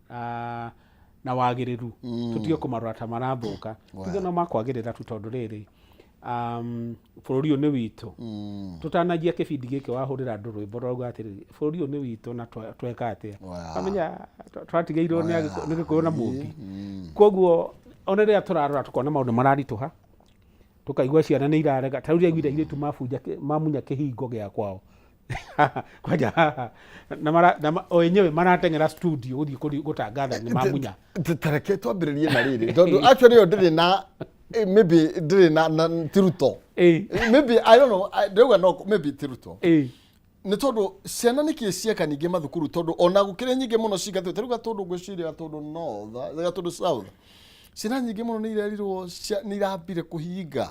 na wagĩrĩru, tũtige kũmarora ta marathũka, tuge no makwagĩrĩra tu, tondũ rĩrĩ, bũrũri ũyũ nĩ witũ. Tũtananjia kĩbindi gĩkĩ wahũrĩra andũ rwĩmbo rwauga atĩrĩrĩ, bũrũri ũyũ nĩ witũ na tweka atĩa? Wamenya twatigĩirwo nĩ nĩ Gĩkũyũ na Mũmbi. Koguo ona rĩrĩa tũrarora tũkona maũndũ mararitũha, tũkaigua ciana nĩ irarega, ta rĩu ndaiguire airĩtu mabunja mamunya kĩhingo gĩa kwao kwanja haha na o enyewe marateng'era studio gũthiĩ gũtangatha nĩ mamunya. Tareke twambĩrĩrie na rĩrĩ, tondũ actually ĩyo ndĩrĩ na maybe ndĩrĩ na ti Ruto. Maybe, I don't know, ndĩrauga no maybe ti Ruto. Nĩ tondũ ciana nĩkĩ cieka ningĩ mathukuru, tondũ ona gũkĩrĩ nyingĩ mũno cingatĩtwo tarĩu Gatũndũ, ngwĩciria Gatũndũ North, Gatũndũ South, ciana nyingĩ mũno nĩ irerirwo nĩ irambire kũhinga.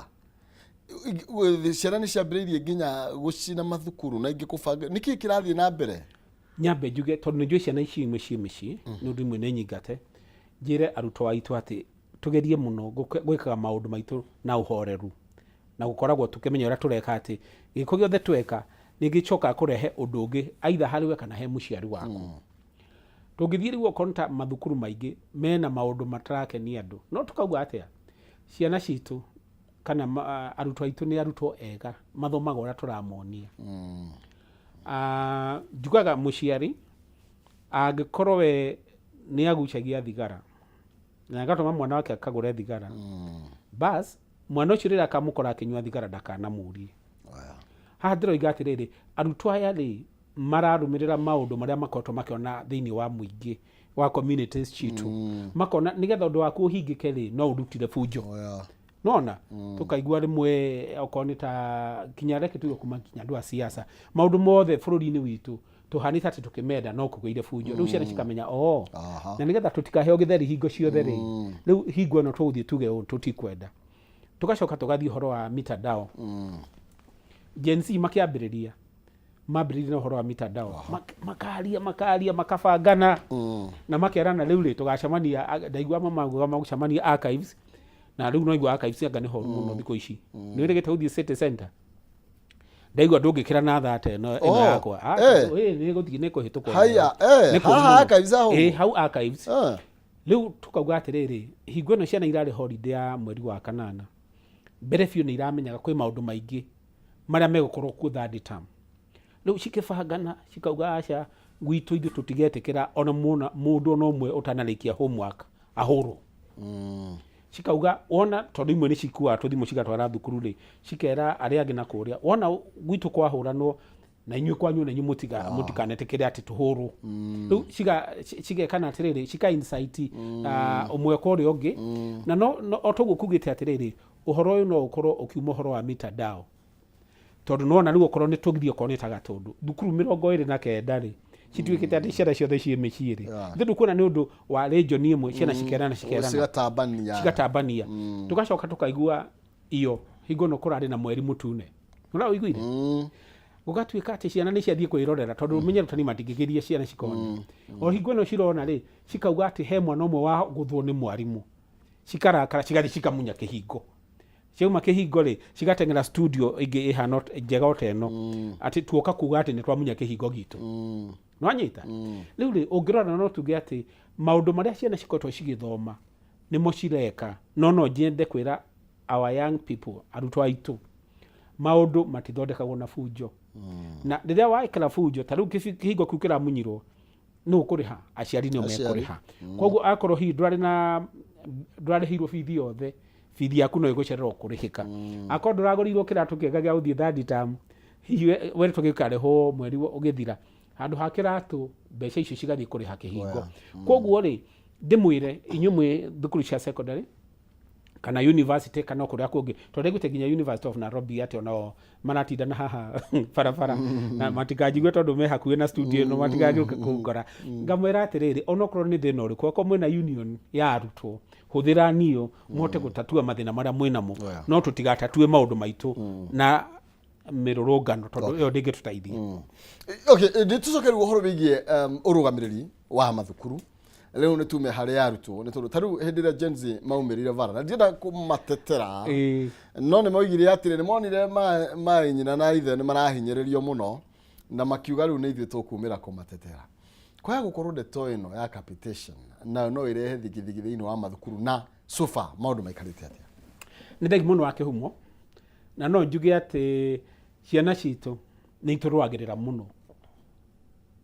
Ciana nĩ ciambĩrĩirie nginya gũcina mathukuru na ingĩ kũbanga. Nĩkĩ kĩrathiĩ na mbere? Nyambe njuge, tondũ nĩ njũĩ ciana ici imwe ciĩ mĩciĩ, nĩ ũndũ imwe nĩ nyingate, njĩre arutwo aitũ atĩ tũgerie mũno gwĩkaga maũndũ maitũ na ũhoreru na gũkoragwo tũkĩmenya ũrĩa tũreka, atĩ gĩko gĩothe tweka nĩ gĩcokaga kũrehe ũndũ ũngĩ aitha harĩ we kana he mũciari waku. Tũngĩthiĩ rĩu okorwo nĩ ta mathukuru maingĩ mena maũndũ matarakenia andũ, no tũkauga atĩa, ciana citũ kana arutwo aitũ nĩ arutwo ega, mathomaga ũrĩa tũramonia. Ah, njugaga mũciari angĩkorwo we nĩ agucagia thigara na agatũma mwana wake akagũre thigara, bas mwana ũcio rĩrĩa akamũkora akĩnyua thigara ndakanamũrie. Haha ndĩroiga atĩrĩrĩ, arutwo aya rĩ mararũmĩrĩra maũndũ marĩa makoretwo makĩona thĩinĩ wa mũingĩ wa communities citũ, makona nĩgetha ũndũ waku ũhingĩke rĩ, no ũrutire bunjo. Nona tũkaigua rĩmwe okorwo nĩ ta kinya, reke tuge kuma kinya andũ a siasa, maũndũ mothe bũrũri-inĩ witũ tũhanĩte atĩ tũkĩmenda no kũgĩire bunjo. Rĩu ciana cikamenya o na nĩgetha tũtikaheo gĩtheri hingo ciothe rĩ, rĩu hingo ĩno tũgũthiĩ tuge ũũ tũtikwenda. Tũgacoka tũgathiĩ ũhoro wa mitandao. Gen Z makĩambĩrĩria, mambĩrĩirie na ũhoro wa mitandao. Makaria makaria, makabangana na makerana rĩu rĩ tũgacemania. Ndaigua mama magũcemania Archives, na rĩu no igua Archives anga nĩ horu mũno thikũ ici. Nĩ wĩrĩgĩte gũthiĩ City Center? Ndaigua ndũngĩkĩra na thata ĩno ĩno yakwa. Ah, nĩ gũthiĩ nĩ kũhĩtũkwo. Haya, Nĩ kũũru haha mũno. Archives hau? Ĩ, hau Archives. Rĩu tũkauga atĩrĩrĩ, hingo ĩno ciana irarĩ holiday ya mweri wa kanana, mbere biũ nĩ iramenyaga kwĩ maũndũ maingĩ marĩa megũkorwo kuo third term. Rĩu cikĩbangana cikauga, aca, gwitũ ithuĩ tũtigetĩkĩra ona mwana mũndũ ona ũmwe ũtanarĩkia homework ahũrwo. Cikauga wona, tondũ imwe nĩ cikuaga tũthimũ cigatwara thukuru rĩ, cikera arĩa angĩ na kũrĩa, wona gwitũ kwahũranwo na inyuĩ kwanyu na inyuĩ mũtikanetĩkĩre atĩ tũhũrwo. Rĩu cigekana atĩrĩrĩ, cika incite ũmwe kwa ũrĩa ũngĩ. Na no o toguo kugĩte atĩrĩrĩ, ũhoro ũyũ no ũkorwo ũkiuma ũhoro wa mitandao, tondũ nona rĩu okorwo nĩ tũgithie, okorwo nĩ ta Gatũndũ, thukuru 29 rĩ, cituĩkĩte atĩ ciana ciothe ciĩ mĩciĩ rĩ, ithuĩ ndũkuona nĩ ũndũ wa region ĩmwe, ciana cikerana cikerana. Cigatambania. Cigatambania. Tũgacoka tũkaigua iyo hingo ĩno kũrarĩ na mweri mũtune ũra ũiguire, gũgatuĩka atĩ ciana nĩ ciathiĩ kwĩrorera, tondũ ũmenye arutani matingĩgiria ciana cikone. O hingo ĩno cirona rĩ, cikauga atĩ he mwana ũmwe wa gũthwo nĩ mwarimũ, cikarakara, cigathiĩ cikamunya kĩhingo. Ciauma kĩhingo rĩ, cigateng'era studio ĩngĩ ĩhana njega o ta ĩno, atĩ tuoka kuga atĩ nĩ twamunya kĩhingo gitũ. Nĩwanyita? Rĩu rĩ, ũngĩrora no tuge atĩ maũndũ marĩa ciana cikoretwo cigĩthoma nĩmo cireka. No nyende kwĩra our young people, arutwo aitũ, maũndũ matithondekagwo na bunjo. Na rĩrĩa wekĩra bunjo ta rĩu kĩhingo kĩu kĩramunyirwo, nũ ũkũrĩha? Aciari nĩo Aciari. mekũrĩha. Koguo akorwo hihi ndũrarĩ na ndũrarĩhirwo bithi yothe, bithi yaku no ĩgũcererwo kũrĩhĩka. Akorwo ndũragũrĩirwo kĩratũ kĩega gĩa gũthiĩ third term, hihi weretwo gĩkarĩhwo mweri ũgĩthira, handũ ha kĩratũ mbeca icio cigathiĩ kũrĩha kĩhingo. Koguo rĩ, ndĩmwĩre inyuĩ mwĩ thukuru cia secondary kana university kana o kũrĩa kũngĩ, tondũ ndaiguĩte nginya University of Nairobi atĩ onao maratindana haha barabara, na matikanjigue tondũ me hakuhĩ na studio ĩno, matigagĩũke kũngora. Ngamwĩra atĩrĩrĩ, onokorwo nĩ thĩna ũrĩkũ, okorwo mwĩna union ya arutwo, hũthĩra niyo mũhote gũtatua mathĩna marĩa mwĩnamo. No tũtigatatue maũndũ maitũ na mĩrũrũngano, tondũ ĩyo ndĩngĩtũteithia. Okay, nĩ tũcoke rĩu ũhoro wĩgiĩ ũrũgamĩrĩri wa mathukuru. Rĩu nĩ tume harĩ arutwo, nĩ tondũ ta rĩu hĩndĩ ĩrĩa Gen Z maumĩrire bara, na ndienda kũmatetera, no nĩ moigire atĩrĩ, nĩ monire ma nyina na ithe nĩ marahinyĩrĩrio mũno, na makiuga rĩu nĩ ithuĩ tũkumĩra kũmatetera. Kwaya gũkorwo ndeto ĩno ya capitation nayo no ĩrehe thigithigi thĩinĩ wa mathukuru, na so far maũndũ maikarĩte atĩa? Nĩ thengi mũno wa kĩhumo, na no njuge atĩ ciana citũ nĩ itũrũagĩrĩra mũno,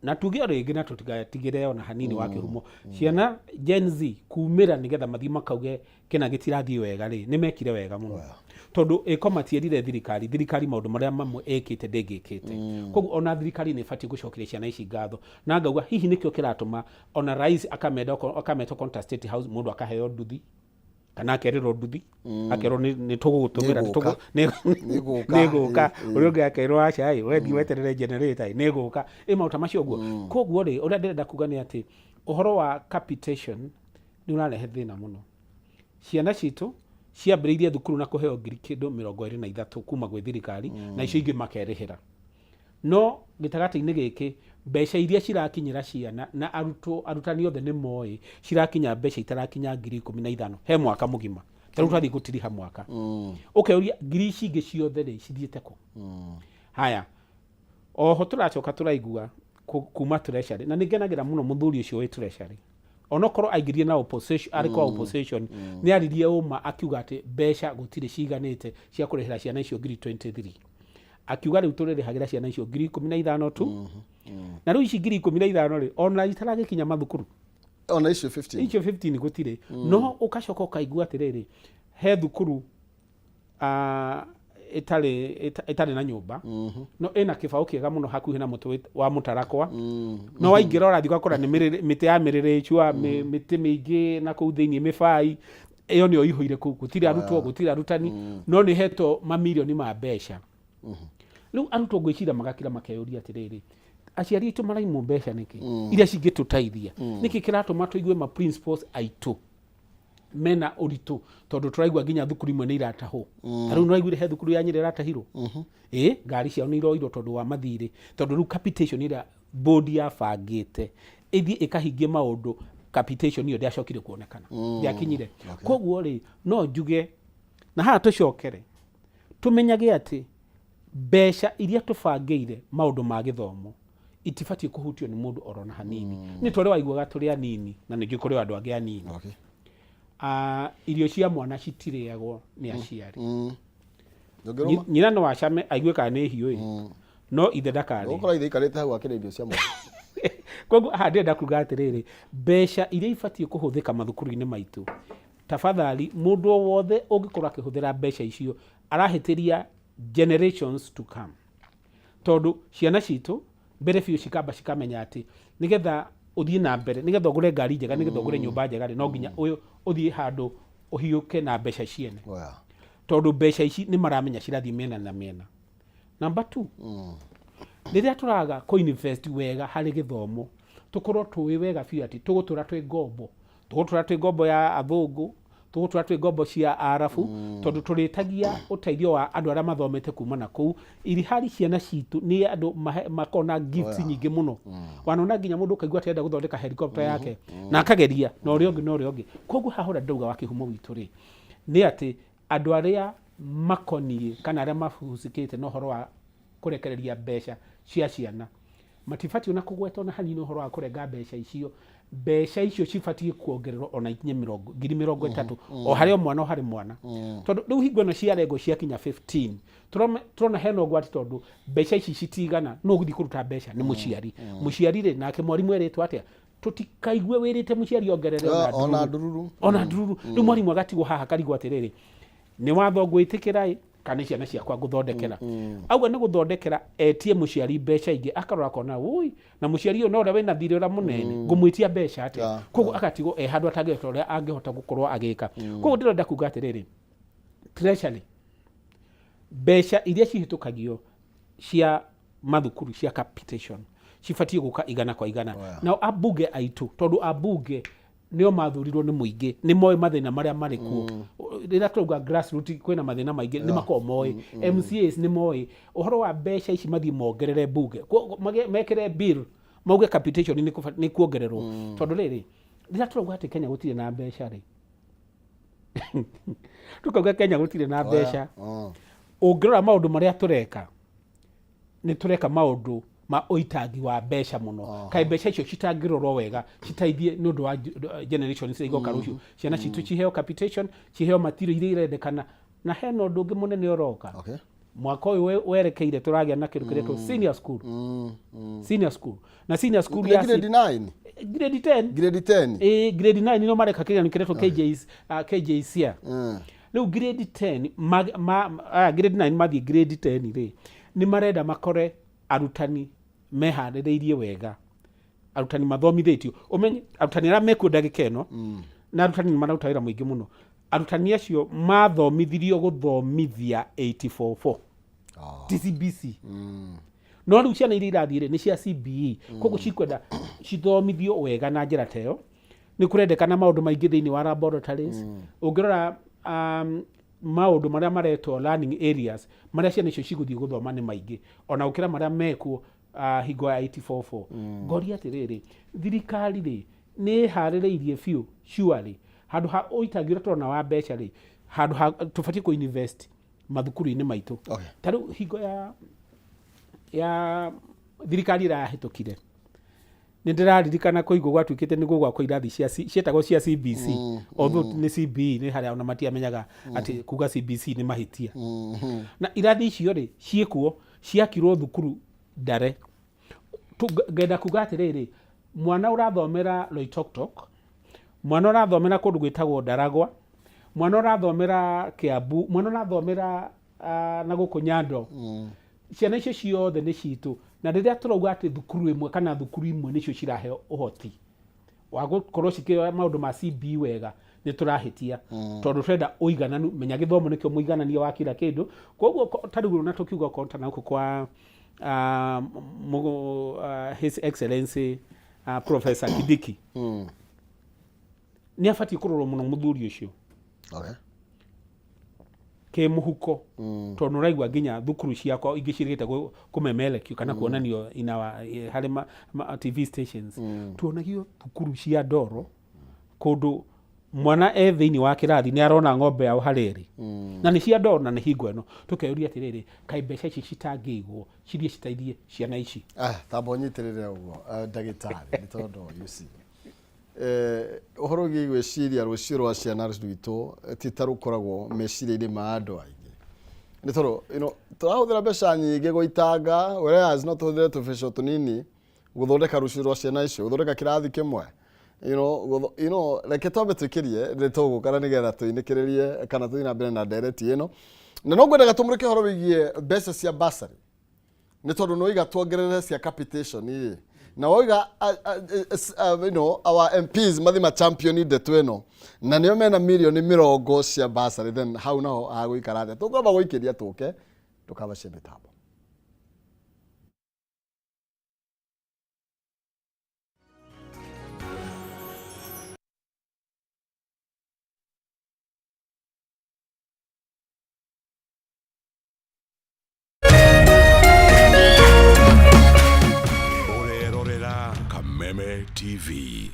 na tuge o rĩngĩ na tũtigatigĩre ona hanini wa kĩhumo, ciana Gen Z kumĩra nĩgetha mathiĩ makauge kĩna gĩtirathiĩ wega rĩ, nĩ mekire wega mũno, tondũ ĩko matierire thirikari, thirikari maũndũ marĩa mamwe ĩkĩte ndĩngĩkĩte. Koguo ona thirikari nĩ ĩbatiĩ gũcokeria ciana ici ngatho, na ngauga hihi nĩkĩo kĩratũma ona rais akamenda akametwo Konta State House, mũndũ akaheo nduthi kana akerĩrwo nduthi, akerwo nĩ tũgũgũtũmĩra. Nĩgũka. Nĩgũka. Nĩgũka. Ũrĩa ũngĩ akerwo aca ĩ, wethiĩ weterere generator ĩ, nĩgũka ĩ maũndũ ta macio ũguo. Koguo rĩ, ũrĩa ndĩrenda kuga nĩ atĩ ũhoro wa capitation nĩ ũrarehe thĩna mũno. Ciana citũ ciambĩrĩirie thukuru na kũheo ngiri kĩndũ 23 kuma gwĩ thirikari, na icio ingĩ makerĩhĩra. No gĩtagatĩ-inĩ gĩkĩ, mbeca iria cirakinyĩra ciana na arutwo, arutani othe nĩ moĩ cirakinya mbeca itarakinya ngiri 15 he mwaka mũgima. Ta rĩu twathiĩ gũtiriha mwaka, ũkeyũria ngiri ici ingĩ ciothe rĩ cithiĩte kũ? Haya, oho tũracoka tũraigua kuma treasury, na nĩ ngenagĩra mũno mũthuri ũcio wĩ treasury, onokorwo aingĩrire na opposition, arĩ kwa opposition, nĩ aririe ũma akiuga atĩ mbeca gũtirĩ ciganĩte cia kũrĩhĩra ciana icio ngiri 23. Akiuga rĩu tũrĩrĩhagĩra ciana icio ngiri 15 tu, na rĩu ici ngiri 15 rĩ, ona itaragĩkinya mathukuru. Ona icio 15. Icio 15 gũtirĩ. No ũgacoka ũkaigua atĩrĩrĩ, he thukuru ĩtarĩ na nyũmba, no ĩna kĩbaũ kĩega mũno hakuhĩ na mũtĩ wa mũtarakwa, no waingĩra ũrathiĩ ũgakora nĩ mĩtĩ ya mĩrĩrĩcua, mĩtĩ mĩingĩ na kũu thĩinĩ, mĩbai ĩyo nĩyo ĩihũire kũu, gũtirĩ arutwo, gũtirĩ arutani, no nĩ hetwo mamirioni ma mbeca. Rĩu arutwo ngwĩciria magakira makeyũria atĩrĩrĩ, aciari aitũ maraimwo mbeca nĩkĩ iria cingĩtũteithia? Nĩkĩ kĩratũma tũigue ma principals aitũ mena ũritũ? Tondũ tũraigua nginya thukuru imwe nĩ iratahwo. Ta rĩu nĩraiguire he thukuru ya Nyĩrĩ ĩratahirwo, ĩ ngari ciao nĩ iroirwo tondũ wa mathirĩ, tondũ rĩu capitation ĩrĩa board yabangĩte ĩthiĩ ĩkahingie maũndũ, capitation ĩyo ndĩacokire kuonekana, ndĩakinyire. Koguo rĩ, no njuge na haha tũcokere tũmenyage atĩ mbeca iria tũbangĩire maũndũ ma gĩthomo itibatiĩ kũhutio nĩ mũndũ orona hanini. Nĩ tũrĩ waiguaga tũrĩ anini, na ningĩ kũrĩ o andũ angĩ anini. Irio cia mwana citirĩagwo nĩ aciari. Ndũngĩrũma. Nyina no acame aigue kana nĩ hiũ ĩ, no ithe ndakarĩe. Ũgũkora ithe aikarĩte hau akĩrĩa irio cia mwana. Koguo haha ndĩrenda kuga atĩrĩrĩ, mbeca iria ibatiĩ kũhũthĩka mathukuru-inĩ maitũ, tafadhali mũndũ o wothe ũngĩkorwo akĩhũthĩra mbeca icio arahĩtĩria generations to come, tondũ ciana citũ mbere biũ cikamba cikamenya atĩ nĩgetha ũthiĩ na mbere, nĩgetha ũgũre ngari njega, nĩgetha ũgũre nyũmba njega rĩ, no nginya ũthiĩ handũ ũhiũke na mbeca ciene, tondũ mbeca ici nĩ maramenya cirathiĩ mĩena na mĩena. Number 2, rĩrĩa tũraga kũ-invest wega harĩ gĩthomo, tũkorwo tũĩ wega biũ atĩ tũgũtũra twĩ ngombo, tũgũtũra twĩ ngombo ya athũngũ, tũgũtũra twĩ ngombo cia arabu, tondũ tũrĩtagia ũteithio wa andũ arĩa mathomete kuma na kũu, iri harĩ ciana citũ nĩ andũ makoragwo na gifts nyingĩ mũno. Wanona nginya mũndũ ũkaigua atĩ arenda gũthondeka helicopter yake na akageria na ũrĩa ũngĩ na ũrĩa ũngĩ. Koguo haha ũrĩa ndauga wa kĩhumo witũ rĩ, nĩ atĩ andũ arĩa makoniĩ kana arĩa mahusikĩte na ũhoro wa kũrekereria mbeca cia ciana matibatiĩ ona kũgweta ona hanini ũhoro wa kũrenga mbeca icio. Mbeca icio cibatiĩ kuongererwo ona ikinye ngiri 30 o harĩ o mwana, o harĩ mwana, tondũ rĩu hingo ĩno ciarengwo ciakinya 15, tũrona hena ũgwati, tondũ mbeca ici citigana. No ũgũthiĩ kũruta mbeca nĩ mũciari, mũciari rĩ nake mwarimũ erĩtwo atĩa? Tũtikaigue wĩrĩte mũciari ongerere ona ona ndururu. Ona ndururu. Rĩu mwarimũ agatigwo haha akarigwo atĩrĩrĩ, nĩ watho ngwĩtĩkĩra ĩ, kana nĩ ciana ciakwa ngũthondekera? Auga nĩ gũthondekera, etie mũciari mbeca ingĩ, akarora akona wũi, na mũciari ũyũ no ũrĩa wĩna thirĩ ũrĩa mũnene, ngũmwĩtia mbeca atĩa? Koguo agatigwo e handũ atangĩhota ũrĩa angĩhota gũkorwo agĩka. Koguo ndĩrenda kuga atĩrĩrĩ, treasury, mbeca iria cihĩtũkagio cia mathukuru cia capitation cibatiĩ gũka igana kwa igana. Nao ambunge aitũ, tondũ ambunge nĩo mathurirwo nĩ mũingĩ, nĩ moĩ mathĩna marĩa marĩ kuo. Rĩrĩa tũrauga grassroots kwĩna mathĩna maingĩ, nĩ makoragwo moĩ. MCAs nĩ moĩ ũhoro wa mbeca ici, mathiĩ mongerere mbunge, mekĩre bill mauge capitation nĩ kuongererwo, tondũ rĩrĩ, rĩrĩa tũrauga atĩ Kenya gũtirĩ na mbeca rĩ, tũkauga Kenya gũtirĩ na mbeca, ũngĩrora maũndũ marĩa tũreka, nĩ tũreka maũndũ. Ma ũitangi wa mbeca mũno. Kaĩ mbeca icio citangĩrorwo wega citeithie nĩ ũndũ wa generation iria igoka rũciũ, ciana citũ ciheo capitation, ciheo material iria irendekana. Na hena ũndũ ũngĩ mũnene ũroka. Mwaka ũyũ werekeire tũragĩa na kĩndũ kĩretwo senior school. Senior school na senior school Nĩ ya grade 9? Grade 10. Grade 10. Ĩ, grade 9 no mareka kĩgeranio kĩretwo KJs, KJSEA. Rĩu grade 10 aya grade 9 mathiĩ grade 10 rĩ, nĩ marenda makore arutani meharĩrĩirie wega, arutani mathomithĩtio. Ũmenye arutani arĩa mekuo ndagĩka ĩno, na arutani nĩ mararuta wĩra mũingĩ mũno, arutani acio mathomithirio gũthomithia 844, ti CBC. No rĩu ciana iria irathiĩ rĩ, nĩ cia CBE, koguo cikwenda cithomithio wega na njĩra ta ĩyo. Nĩ kũrendekana maũndũ maingĩ thĩinĩ wa laboratories. Ũngĩrora maũndũ marĩa maretwo learning areas marĩa ciana icio cigũthiĩ gũthoma nĩ maingĩ ona gũkĩra marĩa mekuo hingo ya 844. Ngoria atĩrĩrĩ, thirikari rĩ, nĩ ĩharĩrĩirie biũ surely handũ ha ũitangi ũrĩa tũrona wa mbeca rĩ, handũ ha tũbatiĩ kũ invest mathukuru-inĩ maitũ? Ta rĩu hingo ya thirikari ĩrĩa yahĩtũkire, nĩ ndĩraririkana kũigua gwatuĩkĩte nĩ gũgwakwo irathi cia cietagwo cia CBC, although nĩ CBE, nĩ harĩa ona matiamenyaga atĩ kuga CBC nĩ mahĩtia. Na irathi icio rĩ, ciĩkuo ciakirwo thukuru ndare. Ngenda kuga atĩrĩrĩ, mwana ũrathomera Loitoktok, mwana ũrathomera kũndũ gwĩtagwo Ndaragwa, mwana ũrathomera Kiambu, mwana ũrathomera na gũkũ Nyando, ciana icio ciothe nĩ citũ. Na rĩrĩa tũrauga atĩ thukuru ĩmwe kana thukuru imwe nĩcio ciraheo ũhoti wa gũkorwo cikĩoya maũndũ ma CBE wega, nĩ tũrahĩtia, tondũ tũrenda ũigananu. Menya gĩthomo nĩkĩo mũiganania wa kila kĩndũ. Koguo ta rĩu ona tũkiuga okorwo ta na gũkũ kwa His Excellency Professor Kindiki, nĩ abatiĩ kũrorwo mũno mũthuri ũcio kĩmũhuko, tondũ nĩ ũraigua nginya thukuru ciakwa ingĩ ciĩrĩgĩte kũmemerekio kana kuonanio in our, harĩ ma TV stations. Tuonagio thukuru cia ndoro kũndũ mwana e thĩinĩ wa kĩrathi nĩ arona ng'ombe yao harĩa ĩrĩ, na nĩ cia ndoro, na nĩ hingo ĩno tũkeyũria atĩrĩrĩ, kaĩ mbeca ici citangĩigwo cirie citeithie ciana ici? Ah, tamba ũnyitĩrĩre ũguo, ndagĩtarĩ, nĩ tondũ you see, ũhoro wĩgiĩ gwĩciria rũciũ rwa ciana rwitũ ti ta rũkoragwo meciria-inĩ ma andũ aingĩ, nĩ tondũ tũrahũthĩra mbeca nyingĩ gũitanga, whereas no tũhũthĩre tũbeca tũnini gũthondeka rũciũ rwa ciana icio, gũthondeka kĩrathi kĩmwe. Reke twambe twĩkĩrie nĩ tũgũka na nĩgetha tũinĩkĩrĩrie kana tũthiĩ na mbere na ndereti ĩno, na no ngwendaga tũmũrĩke ũhoro wĩgiĩ mbeca cia bursary, nĩ tondũ nĩ waiga tuongerere cia capitation rĩ, na wauga our MPs mathi ma champion ndeto ĩno, na nĩo mena mirioni 20 cia bursary, then hau naho hagũikara atĩa? Tũkwamba gũikĩria tũke tũkabacie mĩtambo. Ũrerorera Kameme TV.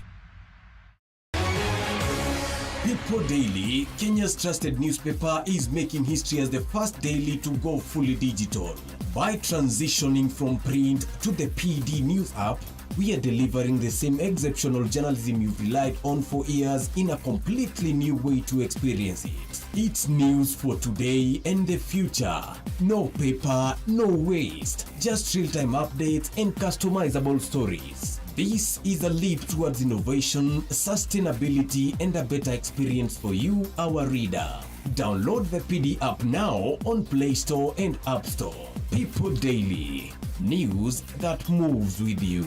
People Daily, Kenya's trusted newspaper, is making history as the first daily to go fully digital. By transitioning from print to the PD News app, we are delivering the same exceptional journalism you've relied on for years in a completely new way to experience it. It's news for today and the future. No paper, no waste, just real-time updates and customizable stories. This is a leap towards innovation, sustainability, and a better experience for you, our reader. Download the PD app now on Play Store and App Store. People Daily, news that moves with you.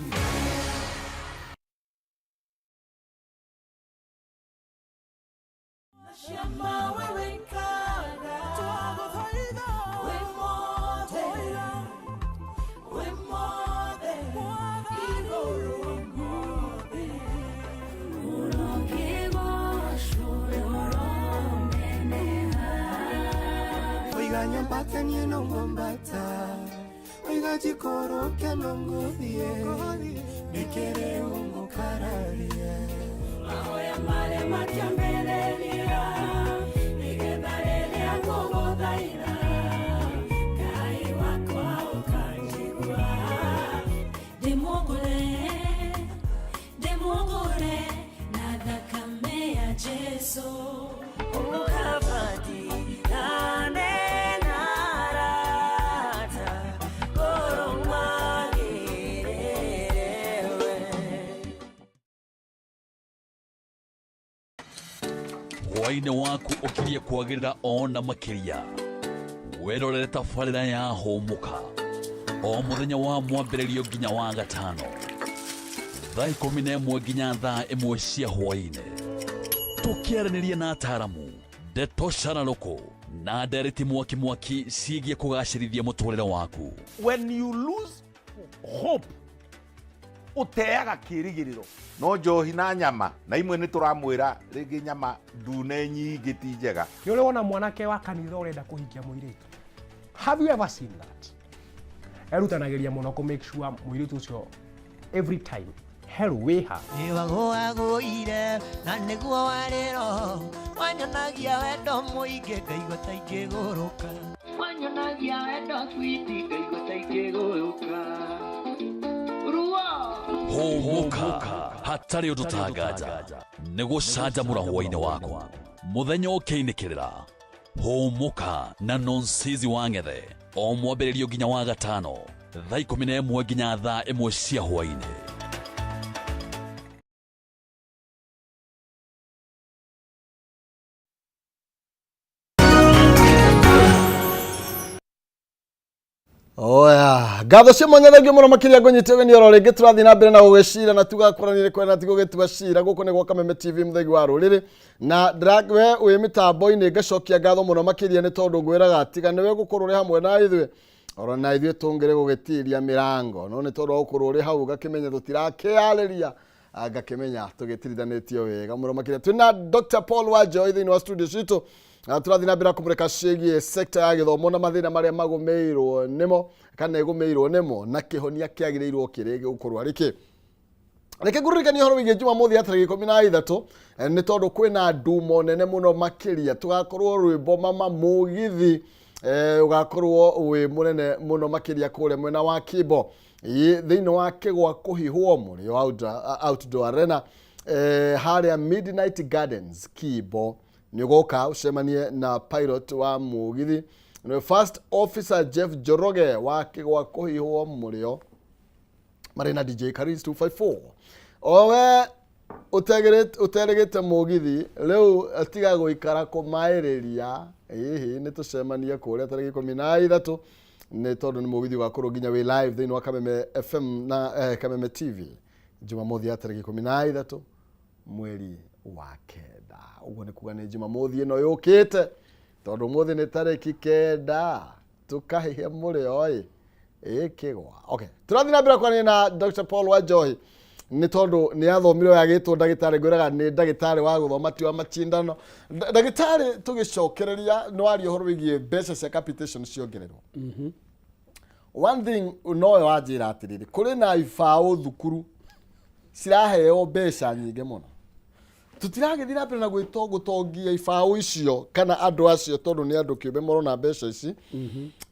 Oiga nyambate niĩ no ngwambata, oiga njikũrũke no ngũthiĩ, nĩkĩrĩ ũngũkararia? Mahoya marĩa makĩambĩrĩria nĩgetha rĩrĩa ngũgũthaitha, Ngai wakwa ũkanjigua. Ũkabatigane na arata, korwo magĩrĩre we. Hwaĩ-inĩ waku ũkirie kwagĩrĩra ona makĩria. Wĩrorere tabarĩra ya Hũmũka o mũthenya wa mwambĩrĩrio nginya wa gatano thaa 11 nginya thaa 1 cia hwaĩ-inĩ, tũkĩaranĩria na ataaramu, ndeto cararũkũ na ndereti mwaki mwaki ciĩgiĩ kũgacĩrithia mũtũrĩre waku. When you lose hope, ũteaga kĩrĩgĩrĩro. No njohi na nyama na imwe nĩ tũramwĩra rĩngĩ nyama ndune nyingĩ ti njega. Nĩ ũrĩ wona mwanake wa kanitha ũrenda kũhikia mũirĩtu? Have you ever seen that? Erutanagĩria mũno kũ make sure mũirĩtu ũcio every time hello, wĩha. Nĩwagũagũire na nĩguo warĩ roho wanyonagia wendo mũingĩ ngaigua ta ingĩgũrũka. Wanyonagia wendo switi ngaigua ta ingĩgũrũka. Ruo. Hũmũka hatarĩ ũndũ tanganja nĩ gũcanjamũra hwaĩ-inĩ waku mũthenya ũkĩinĩkĩrĩra. Hũmũka na Nonsizi wa Ng'ethe o mwambĩrĩrio nginya wa gatano thaa 11 nginya thaa 1 cia hwaĩ-inĩ. Oya, ngatho cia mwanya, thengiũ mũno makĩria. Ngũnyite ũgeni oro rĩngĩ. Tũrathiĩ na mbere na gũgĩcira na tugakũranire kwena ti gũgĩtua cira. Gũkũ nĩ gwa Kameme TV, mũthegi wa rũrĩrĩ na we wĩ mĩtambo-inĩ. Ngacokia ngatho mũno makĩria nĩ tondũ ngwĩraga tiga nĩwe gũkorwo ũrĩ hamwe na ithuĩ, oro na ithuĩ tũngĩrĩ gũgĩtiria mĩrango, no nĩ tondũ wa gũkorwo ũrĩ hau ngakĩmenya tũtirakĩarĩria, ngakĩmenya tũgĩtirithanĩtio wega mũno makĩria. Twĩna Dr Paul Wanjohi thĩinĩ wa studio citũ. Tũrathiĩ na mbere na kũmũrĩka ciĩgiĩ sector ya gĩthomo na mathĩna marĩa magũmĩirwo nĩmo kana ĩgũmĩirwo nĩmo na kĩhonia kĩagĩrĩirwo kĩrĩ gũkorwo arĩ kĩ. Reke ngũririkanie ũhoro wĩgiĩ Jumamothi ya tarĩki 13, nĩ tondũ kwĩna ndumo nene mũno makĩria. Tũgakorwo rwĩmbo mama mũgithi, ũgakorwo wĩ mũnene mũno makĩria kũrĩa mwena wa Kimbo, thĩinĩ wa kĩgwa kũhihwo mũrĩo outdoor arena, harĩa Midnight Gardens Kimbo. Nĩ ũgoka ũcemanie na pilot wa mũgithi, nĩwe First Officer Jeff Njoroge wa kĩgwa kũhihwo mũrĩo, marĩ na DJ Karis 254. Owe ũterĩgĩte mũgithi rĩu, tiga gũikara kũmaĩrĩria. Ĩhĩ, nĩ tũcemanie kũrĩa tarĩki 13, nĩ tondũ nĩ mũgithi ũgakorwo nginya wĩ live thĩinĩ wa Kameme FM na Kameme TV Jumamothi ya tarĩki 13 mweri wa 9. Ũguo nĩ kuga nĩ Jumamothi ĩno yũkĩte, tondũ ũmũthĩ nĩ tarĩki 9. Tũkahĩhia mũrĩo ĩ ĩkĩgwa. Okay, tũrathiĩ na mbere kwaria na Dr Paul Wanjohi nĩ tondũ nĩ athomire agĩtwo ndagĩtarĩ. Ngwĩraga nĩ ndagĩtarĩ wa gũthoma, ti wa macindano. Ndagĩtarĩ, tũgĩcokereria, nĩ waria ũhoro wĩgiĩ mbeca cia capitation ciongererwo. One thing nowe wanjĩra atĩrĩrĩ, kũrĩ na ibaũ thukuru ciraheo mbeca nyingĩ mũno. Tũtiragĩthiĩ na mbere na gwĩto gũtongia ibaũ icio kana andũ acio, tondũ nĩ andũ kĩũmbe morona mbeca ici,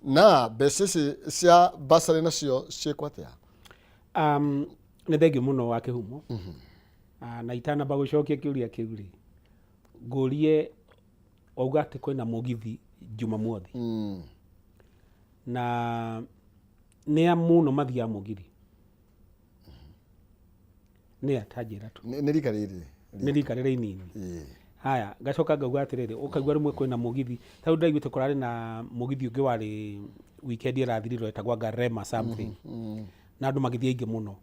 na mbeca ici cia basarĩ nacio ciĩkwo atĩa? Nĩ thengiũ mũno wa kĩhumo. Na itanamba gũcokia kĩũria kĩu rĩ, ngũrie, wauga atĩ kwĩna mũgithi Jumamothi, na nĩa mũno mathiaga mũgithi? Nĩa? Tanjĩra tu. Nĩ rika rĩrĩ. Nĩ rika rĩrĩa inini. Haya, ngacoka ngauga atĩrĩrĩ, ũkaigua rĩmwe kwĩna mũgithi, tarĩu ndaiguĩte kũrarĩ na mũgithi ũngĩ warĩ weekend ĩrathirire wetagwo anga Rema something, na andũ magĩthiĩ aingĩ mũno.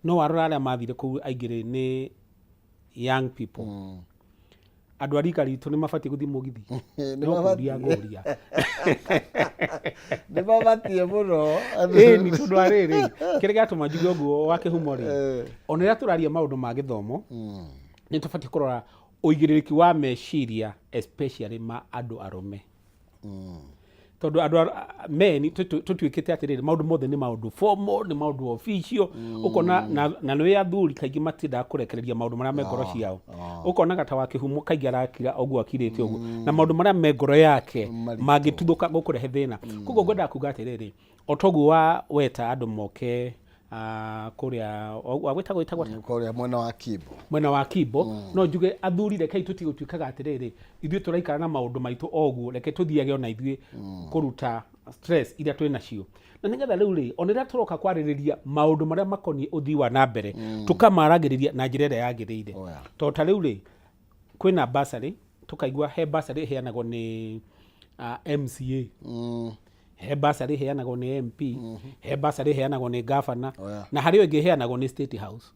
No warora arĩa mathire kũu aingĩ rĩ, nĩ young people. Andũ a rika ritũ nĩ mabatiĩ gũthiĩ mũgithi? Nĩ No mabatiĩ. kũria ngũria. Nĩ mabatiĩ mũno. Ĩni, tondũ wa rĩrĩ, kĩrĩa gĩatũma njuge ũguo wa kĩhumo rĩ, ona rĩrĩa tũraria maũndũ ma gĩthomo, nĩ tũbatiĩ kũrora ũigĩrĩrĩki wa meciria, especially ma andũ arũme, tondũ andũ men tũtuĩkĩte atĩrĩrĩ, maũndũ mothe nĩ maũndũ formal, nĩ maũndũ official. Ũkona na nĩ athuri kaingĩ matiendaga kũrekereria maũndũ marĩa me ngoro ciao. Ũkonaga ta wa kĩhumo kaingĩ arakira ũguo akirĩte ũguo, na maũndũ marĩa me ngoro yake mangĩtuthũka gũkũrehe thĩna. Koguo ngwendaga kuga atĩrĩrĩ, o toguo wa weta andũ moke Kũrĩa wagwĩtagwo ĩtagwo atĩa? Kũrĩa mwena wa Kimbo. Mwena wa Kimbo. No njuge athuri, rekei tũtige gũtuĩkaga atĩrĩrĩ, ithuĩ tũraikara na maũndũ maitũ o ũguo, reke tũthiage ona ithuĩ kũruta stress iria twĩ nacio, na nĩgetha rĩu rĩ, ona rĩrĩa tũroka kwarĩrĩria maũndũ marĩa makoniĩ ũthii wa na mbere, tũkamaragĩrĩria na njĩra ĩrĩa yagĩrĩire. Tondũ ta rĩu rĩ, kwĩna bursary, tũkaigua he bursary ĩheanagwo nĩ MCA, he bursary ĩheanagwo nĩ MP, he bursary ĩheanagwo nĩ gavana, na harĩ o ĩngĩ ĩheanagwo nĩ State House.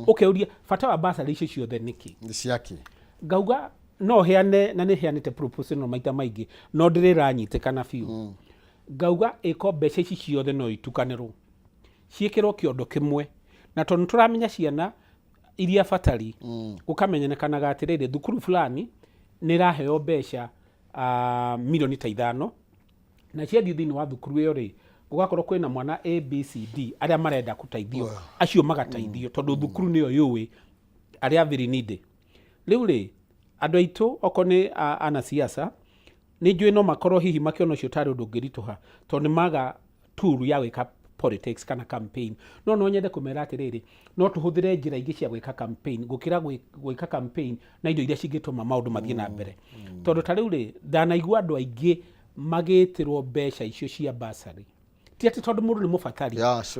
Ũkeuria bata wa bursary icio ciothe nĩkĩ? Nĩ ciake. Ngauga no heane, na nĩ heanĩte proposal ĩno maita maingĩ, no ndĩrĩ ĩranyitĩkana biũ. Ngauga ĩko mbeca ici ciothe no itukanĩrwo, ciĩkĩrwo kĩondo kĩmwe, na tondũ tũramenya ciana iria batari, gũkamenyekanaga atĩrĩrĩ, thukuru fulani nĩ ĩraheo mbeca milioni ta 5, na ciathiĩ thĩinĩ wa thukuru ĩyo rĩ, gũgakorwo kwĩna mwana A, B, C, D arĩa marenda gũteithio, acio magateithio, tondũ thukuru nĩyo yũĩ arĩa very needy. Rĩu rĩ, andũ aitũ okorwo nĩ anasiasa, nĩ njũĩ no makorwo hihi makĩona ũcio tarĩ ũndũ ũngĩritũha, tondũ nĩ maga tool ya gwĩka politics kana campaign. No nyende kũmera atĩrĩrĩ, no tũhũthĩre njĩra ingĩ cia gwĩka campaign gũkĩra gwĩka campaign na indo iria cingĩtũma maũndũ mathiĩ na mbere. Tondũ ta rĩu rĩ, ndanaigua andũ aingĩ magĩtĩrwo mbeca icio cia bursary, ti atĩ tondũ mũndũ nĩ mũbatari,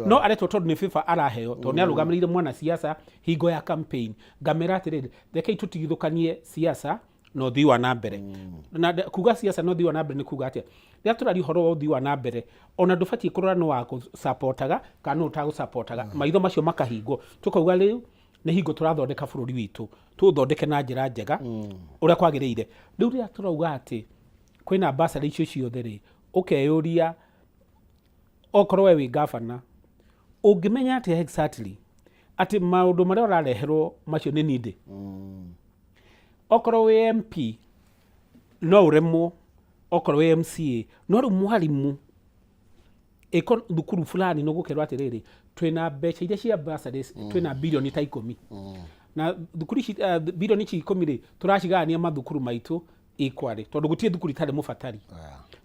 no aretwo tondũ nĩ favor araheo, tondũ nĩ arũgamĩrĩire mwanasiasa hingo ya campaign. Ngamera atĩrĩrĩ, rekei tũtigithũkanie siasa na ũthii wa na mbere. Na kuga siasa na ũthii wa na mbere nĩ kuga atĩa? Rĩrĩa tũraria ũhoro wa ũthii wa na mbere, ona ndũbatiĩ kũrora nĩ wa gũcapotaga kana nũ ũtagũcapotaga. Maitho macio makahingwo, tũkauga rĩu nĩ hingo tũrathondeka bũrũri witũ, tũũthondeke na njĩra njega ũrĩa kwagĩrĩire. Rĩu rĩrĩa tũrauga atĩ kwĩna bursary icio ciothe rĩ, ũkeyũria, okorwo we wĩ gavana, ũngĩmenya atĩa exactly atĩ maũndũ marĩa ũrareherwo macio nĩ needy? Okorwo wĩ MP no ũremwo, okorwo wĩ MCA no rĩu mwarimũ ĩko thukuru fulani nĩ gũkerwo atĩrĩrĩ, twĩna mbeca iria cia bursaries, twĩna bilioni ta 10, na thukuru ici, bilioni ici 10 rĩ, tũracigayania mathukuru maitũ equally, tondũ gũtirĩ thukuru itarĩ mũbatari,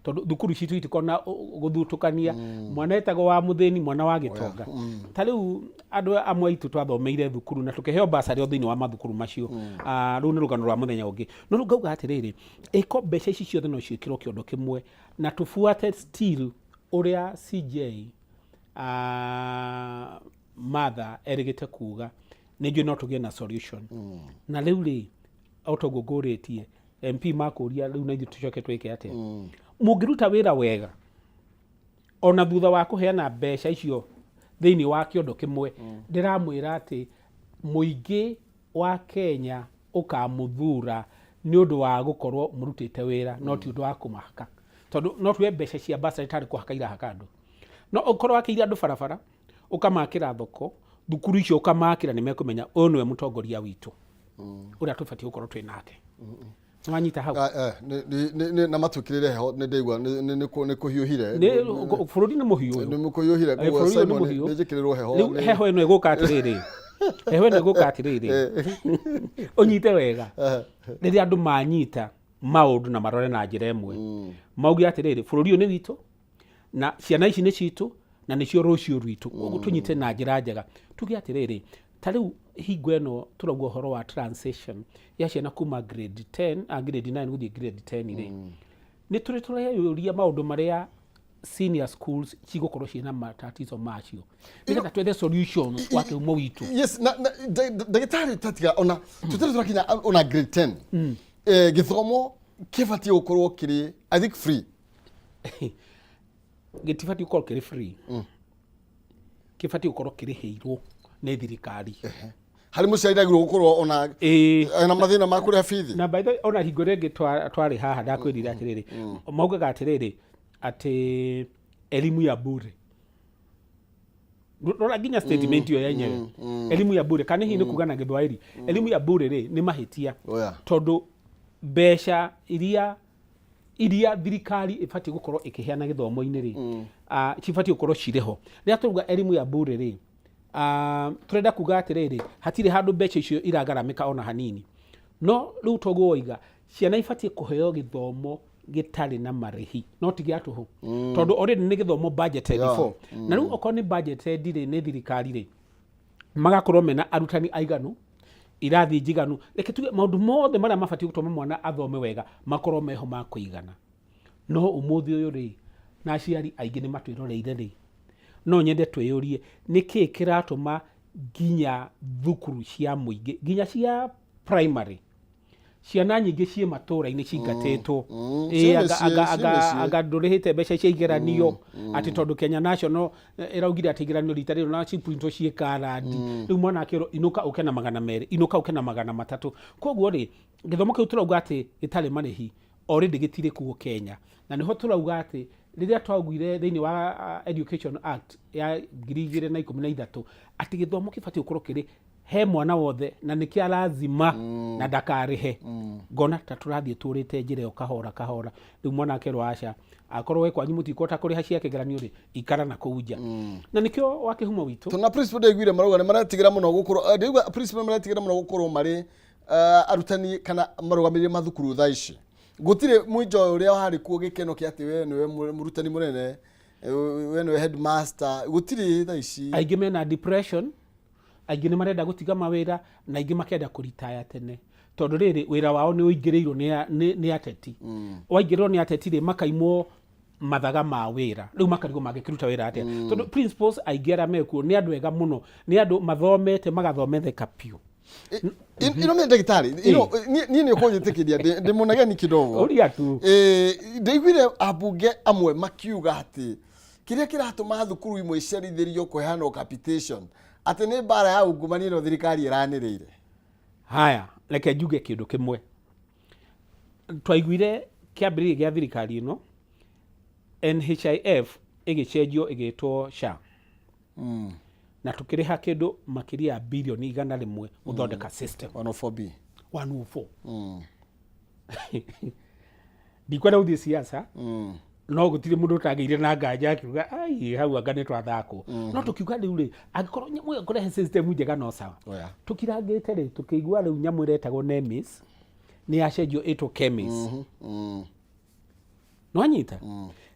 tondũ thukuru citũ itikoragwo na gũthutũkania mwana etagwo wa mũthĩni, mwana wa gĩtonga. Ta rĩu andũ amwe aitũ twathomeire thukuru na tũkĩheo bursary o thĩinĩ wa mathukuru macio. Rũu nĩ rũgano rwa mũthenya ũngĩ. No rĩu ngauga atĩrĩrĩ, ĩko mbeca ici ciothe no ciĩkĩrwo kĩondo kĩmwe na tũbuate still ũrĩa CJ Martha erĩgĩte kuga, nĩ njũĩ no tũgĩe na solution. Na rĩu rĩ, o toguo ngũrĩtie MP makũria rĩu, na ithuĩ tũcoke twĩke atĩa? Mũngĩruta wĩra wega ona thutha wa kũheana mbeca icio thĩinĩ wa kĩondo kĩmwe, ndĩramwĩra atĩ mũingĩ wa Kenya ũkamũthura nĩ ũndũ wa gũkorwo mũrutĩte wĩra, no ti ũndũ wa kũmahaka, tondũ no tuge mbeca cia bursary tarĩ kũhaka irahaka andũ. No ũkorwo wakĩire andũ barabara, ũkamakĩra thoko, thukuru icio ũkamakĩra, nĩ mekũmenya ũyũ nĩwe mũtongoria witũ ũrĩa tũbatiĩ gũkorwo twĩ nake. Nĩwanyita hau? Ah, na matwĩkĩrĩre heho, nĩ ndaigua nĩ kũhiũhire. Bũrũri nĩ mũhiũ ũyũ. Nĩ kũhiũhire. Koguo bũrũri ũyũ nĩ Simon, mũhiũ. nĩ njĩkĩrĩrwo heho. Rĩu heho ĩno ĩgũka atĩrĩrĩ, heho ĩno ĩgũka atĩrĩrĩ, ũnyite wega, rĩrĩa andũ manyita maũndũ na marore na njĩra ĩmwe, mauge atĩrĩrĩ, bũrũri ũyũ nĩ witũ, na ciana ici nĩ citũ, na nĩcio rũciũ rwitũ. Koguo tũnyite na njĩra njega, tuge atĩrĩrĩ, ta rĩu hingo ĩno tũrauga ũhoro wa transition ya ciana kuma grade 10, grade 9 gũthiĩ grade 10 rĩ, nĩ tũrĩ tũreyũria maũndũ marĩa senior schools cigũkorwo ciĩna matatizo macio, nĩgetha twethe solutions kwa kĩhumo witũ. Yes, na ndagĩtarĩ, tatiga ona tũtarĩ tũrakinya ona grade 10, gĩthomo kĩbatiĩ gũkorwo kĩrĩ, I think, free. Gĩtibatiĩ gũkorwo kĩrĩ free, kĩbatiĩ gũkorwo kĩrĩhĩirwo nĩ thirikari. Harĩ mũciari ndagĩrĩirwo gũkorwo ona ena mathĩna ma kũrĩha bithi. Na by the way, ona hingo ĩrĩa ĩngĩ twarĩ haha ndakwĩrire atĩrĩrĩ, maugaga atĩrĩrĩ, atĩ elimu ya bure. Rora nginya statement ĩyo yenyewe, elimu ya bure, kana hihi nĩ kuga na Gĩthwaĩri elimu ya bure rĩ, nĩ mahĩtia. Tondũ mbeca iria thirikari ĩbatiĩ gũkorwo ĩkĩheana gĩthomo-inĩ rĩ, cibatiĩ gũkorwo cirĩ ho. Rĩrĩa tũruga elimu ya bure rĩ, tũrenda kuga atĩrĩrĩ, hatirĩ handũ mbeca icio iragaramĩka ona hanini. No rĩu toguo woiga, ciana ibatiĩ kũheo gĩthomo Gĩtarĩ na marĩhi, no ti gĩa tũhũ, tondũ already nĩ gĩthomo budgeted for. Na rĩu okorwo nĩ budgeted rĩ, nĩ thirikari rĩ, magakorwo mena arutani aiganu, irathi njiganu, reke tuge maũndũ mothe marĩa mabatiĩ gũtũma mwana athome wega makorwo meho ma kũigana. No ũmũthĩ ũyũ rĩ, na aciari aingĩ nĩ matwĩroreire rĩ, no nyende twĩyũrie nĩkĩĩ kĩratũma nginya thukuru cia mũingĩ, nginya cia primary, ciana nyingĩ ciĩ matũra-inĩ cingatĩtwo. Ĩĩ, Ciĩ anga- mĩciĩ, anga- ciĩ anga- mĩciĩ. anga ndũrĩhĩte mbeca cia igeranio, atĩ tondũ Kenya National ĩraugire atĩ igeranio rita rĩrĩ na ciprintwo ciĩ karandi. Rĩu mwana akĩrwo inũka ũke na 200, inũka ũke na 300. Koguo rĩ, gĩthomo kĩu tũrauga atĩ gĩtarĩ marĩhi already gĩtirĩ kuo Kenya, na nĩho tũrauga atĩ rĩrĩa twaugire thĩinĩ wa Education Act ya 2013 atĩ gĩthomo kĩbatiĩ gũkorwo kĩrĩ he mwana wothe na nĩ kĩa lazima na ndakarĩhe, ngona ta tũrathiĩ tũrĩte njĩra ĩyo kahora kahora. Rĩu mwana akerwo aca, akorwo we kwanyu mũtikũhota kũrĩha cia kĩgeranio rĩ, ikara na kũu nja. Na nĩkĩo wa kĩhumo witũ Tondũ na principal ndaiguire marauga nĩ maretigĩra mũno gũkorwo, ndaigua principal maretigĩra mũno gũkorwo marĩ arutani kana marũgamĩrĩri mathukuru. Thaa ici gũtirĩ mũinjo ũrĩa warĩ kuo, gĩkeno kĩa atĩ we nĩwe mũrutani mũnene, we nĩwe headmaster, gũtirĩ thaa ici. Aingĩ mena depression, aingĩ nĩ marenda gũtiga mawĩra, na aingĩ makenda kũritaya tene, tondũ rĩrĩ wĩra wao nĩ ũingĩrĩirwo nĩ ateti. Waingĩrĩrwo nĩ ateti rĩ, makaimwo mathaga ma wĩra, rĩu makarigwo mangĩkĩruta wĩra atĩa, tondũ principals aingĩ arĩa mekuo nĩ andũ ega mũno, nĩ andũ mathomete magathometheka biũ. Ino nĩ ndagĩtarĩ ino niĩ nĩ ũkũnjĩtĩkĩria ndĩ mũnegeni kidogo. Ũria tu. Ndaiguire ambunge amwe makiuga atĩ kĩrĩa kĩratũma thukuru imwe icerithĩrio kũheanwo capitation atĩ nĩ mbara ya ungumania ĩno thirikari ĩranĩrĩire. Haya, reke njuge kĩndũ kĩmwe. Twaiguire kĩambĩrĩria gĩa thirikari ĩno, NHIF ĩgĩcenjio ĩgĩtwo SHA, na tũkĩrĩha kĩndũ makĩria ya birioni 100 gũthondeka system. 104B. 104. Ndikwenda gũthiĩ siasa, no gũtirĩ mũndũ ũtagĩire na nganja akiuga ai hau anga nĩ twathakwo. No tũkiuga rĩu rĩ, angĩkorwo nyamũ ĩyo kũrehe system njega no sawa. Oya. Tũkirangĩte rĩ, tũkĩigua rĩu nyamũ ĩretagwo NEMIS nĩ yacenjio ĩtwo KEMIS. Nwanyita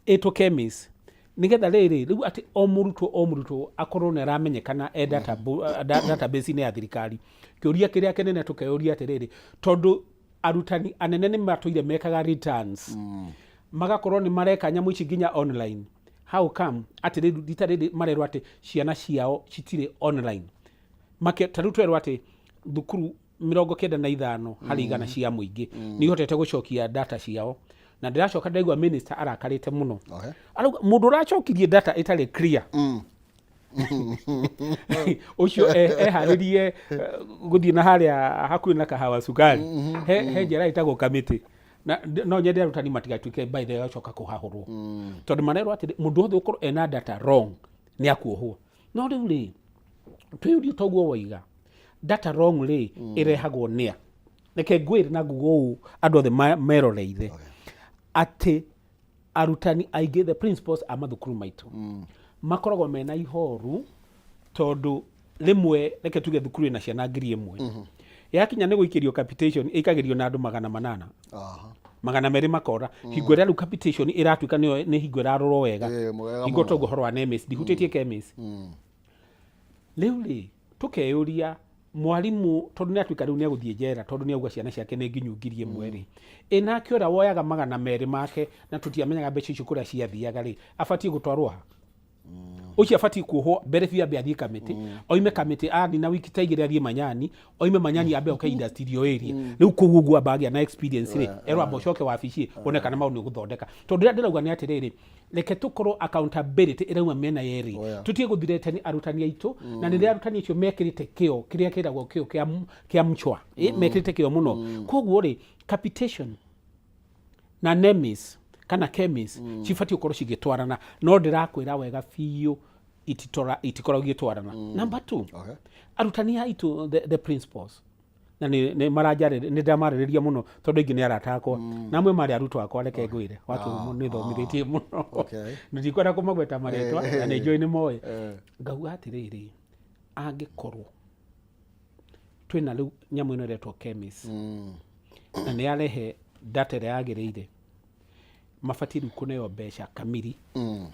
ĩtwo KEMIS nigetha rĩrĩ rĩu atĩ o mũrutwo o mũrutwo akorwo nĩ aramenyekana e database-inĩ ya thirikari. Kĩũria kĩrĩa kĩnene tũkeyũria atĩrĩrĩ, tondũ arutani anene nĩ matũire mekaga returns, magakorwo nĩ mareka nyamũ ici nginya online, how come atĩ rĩu rita rĩrĩ marerwo atĩ ciana ciao citirĩ online? Make ta rĩu twerwo atĩ thukuru 95 harĩ 100 cia mũingĩ nĩ ihotete gũcokia data ciao, na ndĩracoka ndaigua minister arakarĩte mũno. Arauga mũndũ ũracokirie data ĩtarĩ clear, ũcio eharĩrie gũthiĩ na harĩa hakuhĩ na kahawa cukari, he njĩra ĩtagwo kamĩtĩ. Na no nyende arutani matigatuĩke by the way acoka kũhahũrwo, tondũ marerwo atĩ mũndũ wothe ũkorwo ena data wrong nĩ akuohwo. No rĩu rĩ, twĩyũrie, toguo woiga data wrong rĩ, ĩrehagwo nĩa? Reke ngwĩre na nguga ũũ andũ othe meroreire atĩ arutani aingĩ, the principals a mathukuru maitũ, makoragwo mena ihoru, tondũ rĩmwe reke tuge thukuru ĩna ciana 1000, yakinya nĩ gũikĩrio capitation ĩikagĩrio na andũ 800, 200 makora. Hingo ĩrĩa rĩu capitation ĩratuĩka nĩyo nĩ hingo ĩrarorwo wega. Mwega hingo mũno. toguo ũhoro wa NEMIS ndihutĩtie KEMIS. Rĩu rĩ, tũkeyũria mwarimũ, tondũ nĩ atuĩka rĩu nĩ egũthiĩ njera tondũ nĩ auga ciana ciake nĩ nginyu 1000 rĩ, ĩ nake ũrĩa woyaga 200 make na tũtiamenyaga mbeca icio kũrĩa ciathiaga rĩ, abatiĩ gũtwarwo ha? Ũcio abatiĩ kuohwo mbere biũ, ambe athiĩ kamĩtĩ, oime kamĩtĩ anina wiki ta 2 athiĩ manyani, oime manyani ambe oke industrial area. Rĩu kũu ũguo amba agĩa na experience rĩ, erwo amba ũcoke wabici wone kana maũndũ nĩ ũgũthondeka. Tondũ rĩrĩa ndĩrauga nĩ atĩrĩrĩ, reke tũkorwo accountability ĩrauma mĩena yerĩ. Tũtige gũthirete nĩ arutani aitũ, na nĩ rĩrĩa arutani acio mekĩrĩte kĩo kĩrĩa kĩragwo kĩo kĩa mchwa, mekĩrĩte kĩo mũno. Koguo rĩ, capitation na NEMIS kana KEMIS cibatiĩ gũkorwo cigĩtwarana, no ndĩrakwĩra wega biũ itikoragwo igĩtwarana. Number two, arutani aitũ, the principals, na nĩ maranjarĩria, nĩ ndamarĩrĩria mũno tondũ aingĩ nĩ arata akwa na amwe marĩ arutwo akwa. Reke ngwĩre wakĩhumo nĩ thomithĩtie mũno, na ndikwenda kũmagweta marĩtwa, na nĩ njũĩ nĩ moĩ. Ngauga atĩrĩrĩ, angĩkorwo twĩna rĩu nyamũ ĩno ĩretwo KEMIS na nĩ yarehe data ĩrĩa yagĩrĩire. Mabatiĩ rĩu kũneo mbeca kamiri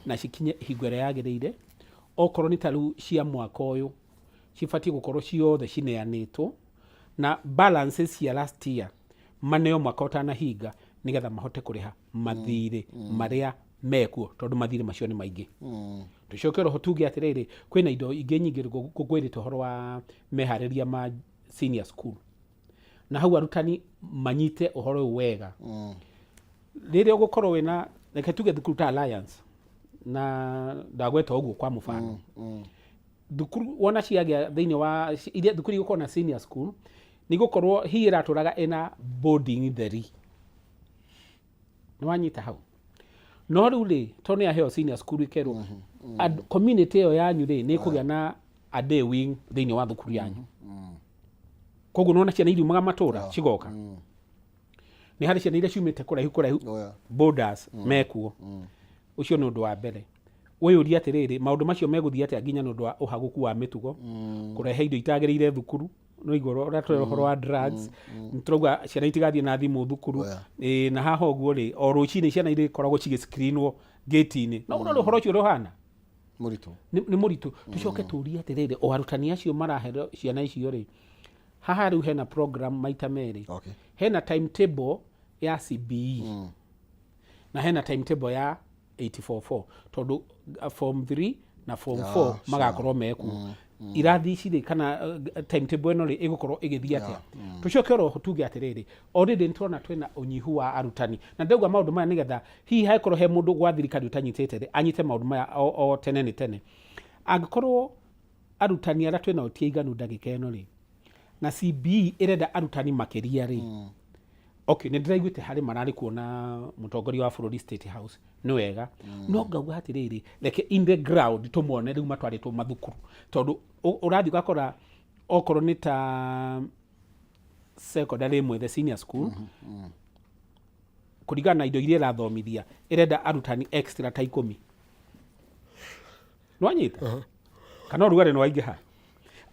na cikinye hingo ĩrĩa yagĩrĩire. Okorwo nĩ ta rĩu cia mwaka ũyũ, cibatiĩ gũkorwo ciothe cineanĩtwo na balances cia last year maneo mwaka ũtanahinga, nĩgetha mahote kũrĩha mathirĩ marĩa mekuo, tondũ mathirĩ macio nĩ maingĩ. Tũcoke roho tuge atĩrĩrĩ, kwĩna indo ingĩ nyingĩ ngũkwĩrĩte ũhoro wa meharĩria ma senior school, na hau arutani manyite ũhoro ũyũ wega. Rĩrĩa ũgũkorwo wĩna, reke tuge, thukuru ta Alliance, na ndagweta ũguo kwa mũbano, thukuru wona ciagĩa thĩinĩ wa iria thukuru igũkorwo na senior school, nĩ igũkorwo hihi ĩratũraga ĩna boarding theri. Nĩ wanyita hau? No rĩu rĩ, tondũ nĩ aheo senior school, ĩkerwo community ĩyo yanyu rĩ, nĩ ĩkũgĩa na a day wing thĩinĩ wa thukuru yanyu. Koguo nona ciana iriumaga matũra cigoka, nĩ harĩ ciana iria ciumĩte kũraihu kũraihu, borders mekuo. Ũcio nĩ ũndũ wa mbere. Wĩyũrie atĩrĩrĩ, maũndũ macio megũthiĩ atĩa nginya nĩ ũndũ wa ũhagũku wa mĩtugo, kũrehe indo itagĩrĩire thukuru? No igũrũ ũrĩa tũrera ũhoro wa drugs, nĩ tũrauga ciana itigathiĩ na thimũ thukuru. Ĩĩ, na haha ũguo rĩ, o rũcinĩ ciana irĩkoragwo cigĩ-screenwo gate-inĩ. No ũrore ũhoro ũcio ũrĩa ũhana mũritũ. Nĩ mũritũ. Tũcoke tũrie atĩrĩrĩ, o arutani acio maraheo ciana icio rĩ, haha rĩu hena program maita merĩ. Hena timetable ya CBE na hena timetable ya 844, tondũ form 3 na form 4 magakorwo mekuo. Irathi ici rĩ, kana timetable ĩno rĩ, ĩgũkorwo ĩgĩthiĩ atĩa? Tũcoke oro tuge atĩrĩrĩ, already nĩ tũrona twĩna ũnyihu wa arutani, na ndauga maũndũ maya nĩgetha hihi hangĩkorwo he mũndũ gwa thirikari ũtanyitĩte rĩ, anyite maũndũ maya o tene nĩ tene. Angĩkorwo arutani arĩa twĩnao ti aiganu ndagĩka ĩno rĩ, na CBE ĩrenda arutani makĩria rĩ, okay, nĩ ndĩraiguĩte harĩ mararĩ kuona mũtongoria wa bũrũri State House, nĩ wega. No ngauga atĩrĩrĩ, reke in the ground tũmone rĩu matwarĩtwo mathukuru, tondũ ũrathiĩ ũgakora okorwo nĩ ta secondary ĩmwe, the senior school, kũringana na indo iria ĩrathomithia, ĩrenda arutani extra ta 10. Nĩwanyita kana ũrugarĩ nĩ waingĩha?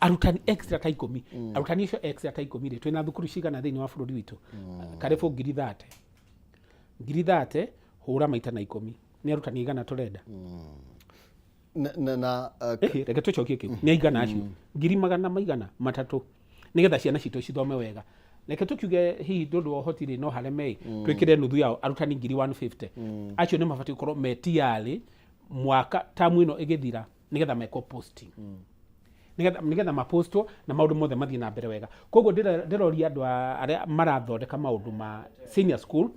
Arutani extra ta 10. Arutani acio extra ta 10 rĩ, twĩna thukuru cigana thĩinĩ wa bũrũri witũ? Karibu 30,000. 30,000 hũra maita na 10, nĩ arutani igana tũrenda? Na Reke tũcokie kĩu. Nĩ aigana acio? Ngiri magana maigana matatũ, nĩgetha ciana citũ cithome wega. Reke tũkiuge hihi ndũndũ wa ũhoti rĩ, no hareme twĩkĩre nuthu yao, arutani 150,000. Acio nĩ mabatiĩ gũkorwo me tiarĩ mwaka tamu ĩno ĩgĩthira, nĩgetha mekwo posting, nĩgetha mapostwo na maũndũ mothe mathiĩ na mbere wega. Koguo ndĩroria andũ arĩa marathondeka maũndũ ma senior school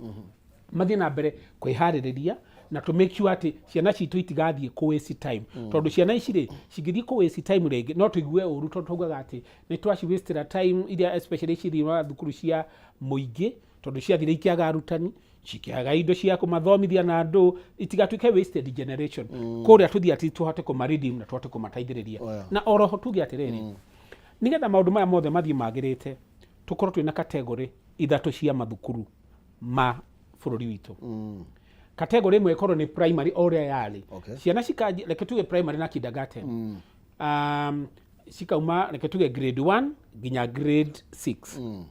mathiĩ na mbere kwĩharĩrĩria na to make sure atĩ ciana citũ itigathiĩ kũ waste time, tondũ ciana ici rĩ, cingĩthiĩ kũ waste time rĩngĩ, no tũigue ũru, tondũ taugaga atĩ nĩ twaci wastera time iria, especially cithiĩ wa thukuru cia mũingĩ, tondũ ciathire ikĩaga arutani, cikĩaga indo cia kũmathomithia, na andũ itigatuĩke wasted generation. Kũrĩa tũthiĩ atĩ tũhote kũma redeem na tũhote kũmateithĩrĩria. Na oroho tuge atĩrĩrĩ, nĩgetha maũndũ maya mothe mathiĩ magĩrĩte, tũkorwo twĩna category ithatũ cia mathukuru ma bũrũri witũ. Category ĩmwe ĩkorwo nĩ primary o ũrĩa yarĩ. Ciana cikanjia, reke tuge, primary na kindergarten, cikauma, reke tuge, grade 1 nginya grade 6.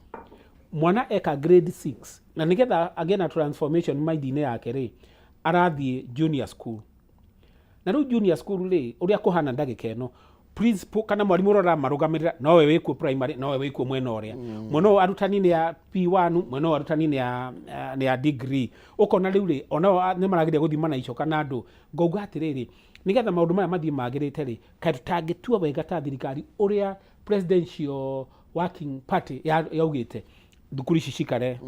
Mwana eka grade 6, na nĩgetha agĩe na transformation mind-inĩ yake rĩ, arathiĩ junior school. Na rĩu junior school rĩ, ũrĩa kũhana ndagĩka ĩno, principal kana mwarimũ ũrĩa ũramarũgamĩrĩra nowe wĩkuo primary, nowe wĩkuo mwena ũrĩa, mwena ũyũ arutani nĩ a P1, mwena ũyũ arutani nĩ a degree. Ũkona rĩu rĩ, onao nĩ marageria gũthima na icoka na andũ. Ngauga atĩrĩrĩ, nĩgetha maũndũ maya mathiĩ magĩrĩte rĩ, kaĩ tũtangĩtua wega ta thirikari ũrĩa presidential working party yaugĩte, thukuru ici cikare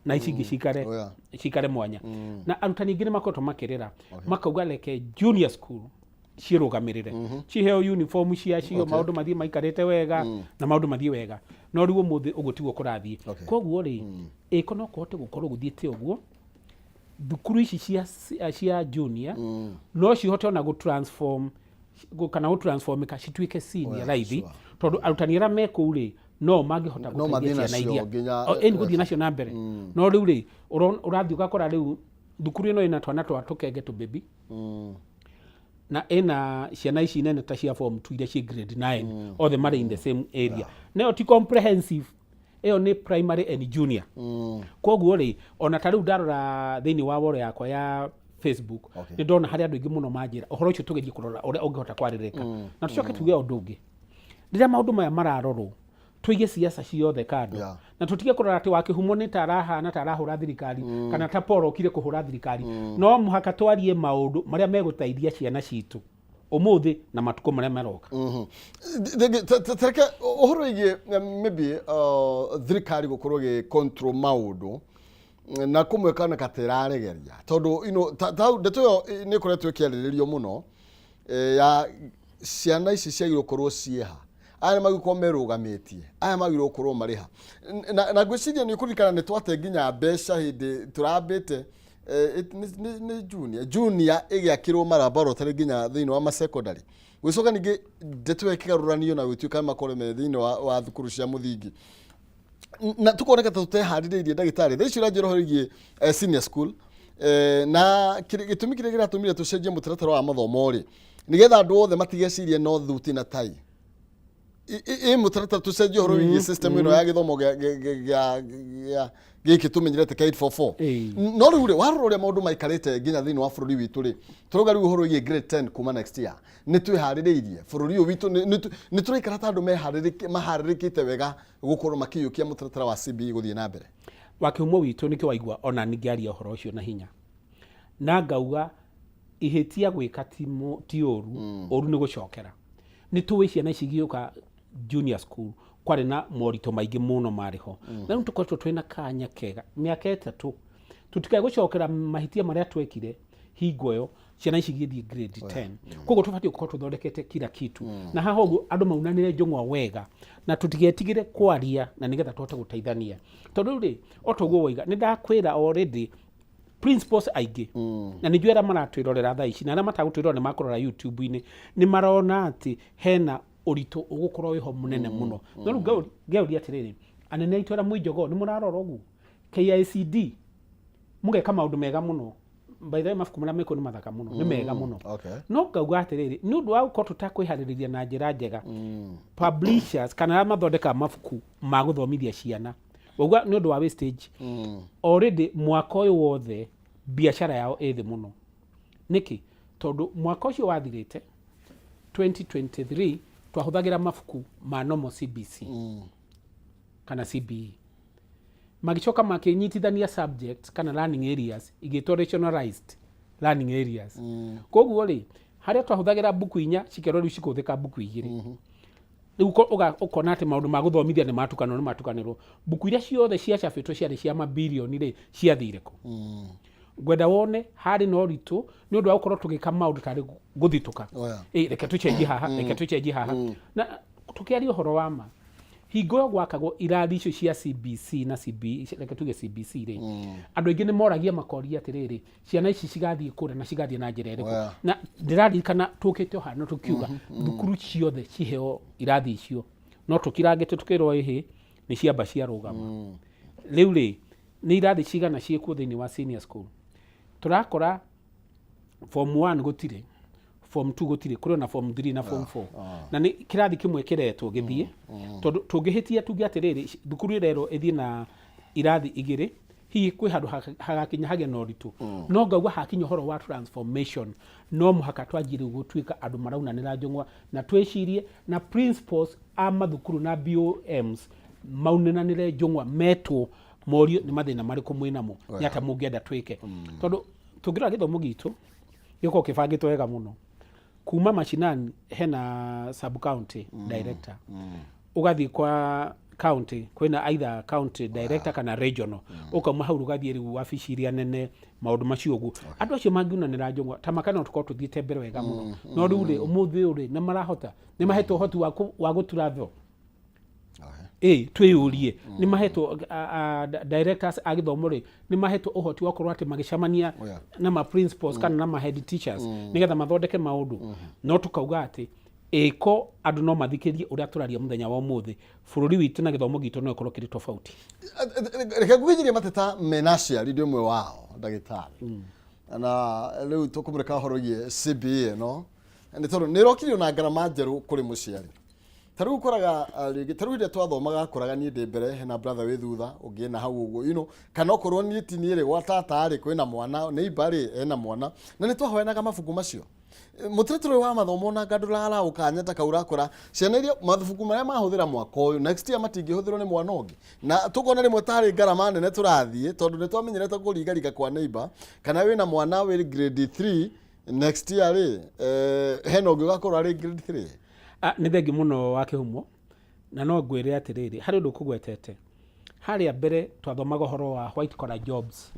na ici ingĩ cikare cikare mwanya? Na arutani aingĩ nĩ makoretwo makĩrĩra, makauga reke junior school ciĩrũgamĩrĩre, ciheo uniform ciacio, maũndũ mathiĩ maikarĩte wega na maũndũ mathiĩ wega. No rĩu ũmũthĩ ũguo tiguo kũrathiĩ. Koguo rĩ, ĩko no kũhote gũkorwo gũthiĩte ũguo, thukuru ici cia junior no cihote ona gũ-transform kana gũ-transformĩka cituĩke senior raithi, tondũ arutani arĩa me kũu rĩ, no mangĩhota No gũteithia mathiĩ ciana nacio iria Ĩni gũthiĩ nacio na mbere. No rĩu rĩ, ũrathiĩ ũgakora rĩu thukuru ĩno ĩna twana twa tũkenge tũbĩbi na ĩna ciana ici nene ta cia form 2 iria ciĩ grade 9, othe marĩ in the same area. Nayo ti comprehensive. Ĩyo nĩ primary and junior. Koguo rĩ, ona ta rĩu ndarora thĩinĩ wa woro yakwa ya Facebook, nĩ ndona harĩa andũ aingĩ mũno manjĩra ũhoro ũcio, tũgerie kũrora ũrĩa ũngĩhota kwarĩrĩka. Na tũcoke tuge ũndũ ũngĩ, rĩrĩa maũndũ maya mararorwo, tũige siasa ciothe kando na tũtige kũrora atĩ wakĩhumo nĩ ta arahana ta arahũra thirikari kana ta Paul okire kũhũra thirikari. No mũhaka twarie maũndũ marĩa megũteithia ciana citũ ũmũthĩ na matukũ marĩa maroka. Tareke ũhoro wĩgiĩ maybe thirikari gũkorwo ĩgĩ control maũndũ na kũmwe kana katĩraregeria, tondũ ta ndeto ĩyo nĩ ĩkoretwo ĩkĩarĩrĩrio mũno ya ciana ici ciagĩrĩirwo gũkorwo ciĩha, aya nĩ magĩrĩirwo gũkorwo merũgamĩtie, aya magĩrĩirwo gũkorwo marĩ ha. Na ngwĩciria nĩ ũkũririkana nĩ twate nginya mbeca hĩndĩ tũrambĩte nĩ junior ĩgĩakĩrwo malaboratory nginya thĩinĩ wa masecondary. Gũgĩcoka ningĩ ndeto ĩyo ĩkĩgarũranio na gũtuĩka makorwo me thĩinĩ wa thukuru cia mũthingi, na tukoneka ta tũteharĩrĩirie. Ndagĩtarĩ, thaa ici ũranjĩra ũhoro wĩgiĩ senior school na gĩtũmi kĩrĩa kĩratũmire tũcenjie mũtaratara wa mathomo rĩ, nĩgetha andũ othe matigecirie no thuti na tai. Ĩ mũtaratara tũcenjie ũhoro wĩgiĩ system ĩno ya gĩthomo gĩa gĩkĩ tũmenyerete kĩa 844. No rĩu rĩ, warora ũrĩa maũndũ maikarĩte nginya thĩinĩ wa bũrũri witũ rĩ, tũrauga rĩu ũhoro wĩgiĩ grade 10 kuma next year, nĩ twĩharĩrĩirie bũrũri ũyũ witũ? Nĩ tũraikara ta andũ maharĩrĩkĩte wega gũkorwo makĩiyũkia mũtaratara wa CBE gũthiĩ na mbere? Wakĩhumo witũ, nĩkĩo waigua ona ningĩaria ũhoro ũcio na hinya na ngauga ihĩtia gwĩka ti ũru, ũru nĩ gũcokera. Nĩ tũĩ ciana ici igĩũka junior school kwarĩ na moritũ maingĩ mũno marĩ ho, na rĩu tũkoretwo twĩna kanya kega mĩaka 3, tũtikae gũcokera mahĩtia marĩa twekire hingo ĩyo ciana ici igĩthiĩ grade 10. Koguo tũbatiĩ gũkorwo tũthondekete kila kitu, na haha ũguo andũ maunanĩre njũng'wa wega na tũtigetigĩre kwaria, na nĩgetha tũhote gũteithania, tondũ rĩu rĩ, o ta ũguo waiga, nĩ ndakwĩra already principals aingĩ, na nĩ njũĩ arĩa maratwĩrorera thaa ici na arĩa matagũtwĩrorera nĩ makũrora YouTube-inĩ, nĩ marona atĩ hena ũritũ ũgũkorwo wĩho mũnene mũno. No rĩu ngeuria atĩrĩrĩ, anene aitũ arĩa mwĩ njogoo, nĩ mũrarora ũguo KICD mũgeka maũndũ mega mũno? By the way, mabuku marĩa mekuo nĩ mathaka mũno, nĩ mega mũno. No ngauga atĩrĩrĩ, nĩ ũndũ wa gũkorwo tũtakwĩharĩrĩria na njĩra njega, publishers kana arĩa mathondekaga mabuku ma gũthomithia ciana, wauga nĩ ũndũ wa wastage, already mwaka ũyũ wothe biacara yao ĩ thĩ mũno. Nĩkĩ? Tondũ mwaka ũcio wathirĩte 2023 twahũthagĩra mabuku ma normal CBC kana CBE, magĩcoka makĩnyitithania subjects kana learning areas igĩtwo rationalized learning areas. Koguo rĩ, harĩa twahũthagĩra mbuku inya, cikerwo rĩu cikũhũthĩka mbuku igĩrĩ. Rĩu ũkona atĩ maũndũ ma gũthomithia nĩ matukanĩrwo, nĩ matukanĩrwo. Mbuku iria ciothe ciacabĩtwo ciarĩ cia mabirioni rĩ, ciathire kũ? Ngwenda wone harĩ na ũritũ nĩ ũndũ wa gũkorwo tũgĩka maũndũ tarĩ gũthitũka. Ĩ, reke tũcenjie haha, reke tũcenjie haha. Na tũkĩaria ũhoro wa ma, hingo ĩyo gwakagwo irathi icio cia CBC na CBE, reke tuge CBC rĩ, andũ aingĩ nĩ moragia makoria atĩrĩrĩ, ciana ici cigathiĩ kũrĩa na cigathiĩ na njĩra ĩrĩkũ? Na ndĩraririkana tũkĩte o hano tũkiuga thukuru ciothe ciheo irathi icio, no tũkirangĩte tũkĩrwo ĩhĩ nĩ ciamba ciarũgama. Rĩu rĩ, nĩ irathi cigana ciĩkuo thĩinĩ wa senior school? Tũrakora form 1 gũtirĩ, form 2 gũtirĩ, kũrĩ ona form 3 na form 4, na nĩ kĩrathi kĩmwe kĩretwo gĩthiĩ, tondũ tũngĩhĩtia tuge atĩrĩrĩ, thukuru ĩrerwo ĩthiĩ na irathi igĩrĩ, hihi kwĩ handũ hagakinya hagĩe na ũritũ. No ngauga hakinya ũhoro wa transformation, no mũhaka twanjie rĩu gũtuĩka andũ maraunanĩra njũng'wa na twĩcirie na principals a mathukuru na BOMs maunanĩre njũng'wa, metwo morio nĩ mathĩna marĩkũ mwĩnamo, nĩ atĩa mũngĩenda twĩke, tondũ tũngĩrora gĩthomo gitũ gĩkorwo kĩbangĩtwo wega mũno kuma mashinani, hena sub county director, ũgathiĩ kwa county kwĩna either county director kana regional, ũkauma hau ũgathiĩ rĩu wabici iria nene, maũndũ macio ũguo. Andũ acio mangiunanĩra njũng'wa ta maka, no tũkorwo tũthiĩte mbere wega mũno. No rĩu rĩ, ũmũthĩ ũyũ rĩ, nĩ marahota, nĩ mahetwo ũhoti wa gũtura tho? Ĩ twĩyũrie, nĩ mahetwo directors a gĩthomo rĩ, nĩ mahetwo ũhoti wa gũkorwo atĩ magĩcemania na ma principals kana na ma head teachers nĩgetha mathondeke maũndũ? No tũkauga atĩ ĩko andũ no mathikĩrie ũrĩa tũraria mũthenya wa ũmũthĩ, bũrũri witũ na gĩthomo gitũ no ĩkorwo kĩrĩ tofauti. Reke ngũkinyĩrie mateta mena aciari, ndĩ ũmwe wao, ndagĩtarĩ, na rĩu tũkũmũreka ũhoro wĩgiĩ CBE ĩno, nĩ tondũ nĩ ĩrokirio na ngarama njerũ kũrĩ mũciari. Ta rĩu ũkoraga rĩngĩ ta rĩu hĩndĩ ĩrĩa twathomaga akoraga niĩ ndĩ mbere hena brother wĩ thutha ũngĩ ena hau ũguo kana okorwo niĩ ti niĩ rĩ gwa tata rĩ kwĩna mwana neighbor rĩ ena mwana na nĩ twahoyanaga mabuku macio. Mũtaratara ũyũ wa mathomo ona anga ndũraraũ kanya ta kau ũrakora ciana iria mabuku marĩa mahũthĩra mwaka ũyũ next year matingĩhũthĩrwo nĩ mwana ũngĩ na tũkona rĩmwe tarĩ ngarama nene tũrathiĩ tondũ nĩ twamenyerete kũringaringa kwa neighbor kana wĩna mwana wĩ grade 3 next year rĩ hena ũngĩ ũgakorwo arĩ grade 3. Nĩ thengi mũno wa kĩhumo na no ngwĩre atĩrĩrĩ harĩ ũndũ ũkũgwetete harĩa mbere twathomaga ũhoro wa white collar jobs.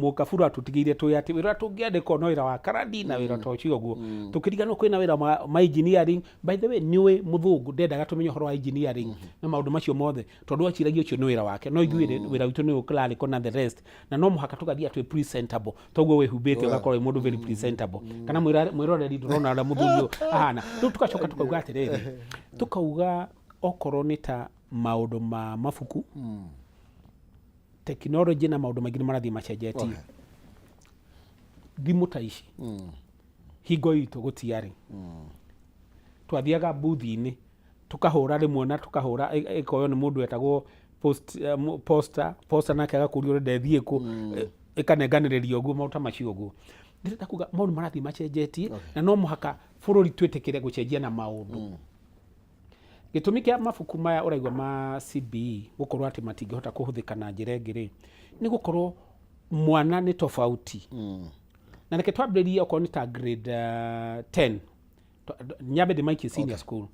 Mũkaburu atũtigĩire twĩ atĩ wĩra tũngĩandĩkwo no wĩra wa karani na wĩra ta ũcio ũguo. Tũkĩriganĩrwo kwĩna wĩra ma engineering. By the way, nĩũĩ mũthũngũ ndendaga tũmenye ũhoro wa engineering na maũndũ macio mothe tondũ aciragia ũcio nĩ wĩra wake no ithuĩ rĩ, wĩra witũ nĩ clerical na the rest na no mũhaka tũgathiĩ twĩ presentable toguo wĩhumbĩte ũgakorwo wĩ mũndũ very presentable kana mwĩroreri ndũrona ũrĩa mũthuri ũyũ ahana. Rĩu tũgacoka tukauga atĩrĩrĩ, tukauga okorwo nĩ ta maũndũ ma mabuku, technology na maũndũ maingĩ nĩ marathiĩ macenjetie. Thimũ ta ici hingo itũ gũtiarĩ, twathiaga mbuthi-inĩ tukahũra rĩmwe na tukahũra ĩkoywo nĩ mũndũ wetagwo post, poster poster nake agakũria ũrenda ĩthiĩ kũ, ĩkanenganĩrĩrio ũguo maũndũ ta macio ũguo. Ndĩrenda kuga maũndũ marathiĩ macenjetie na no mũhaka bũrũri twĩtĩkĩre gũcenjia na maũndũ. Gĩtũmi kĩa mabuku maya ũraigua ma CBE gũkorwo atĩ matingĩhota kũhũthĩka na njĩra ĩngĩ rĩ, nĩ gũkorwo mwana nĩ tofauti. Na reke twambĩrĩrie okorwo nĩ ta grade 10, nyambe ndĩmaikie senior school.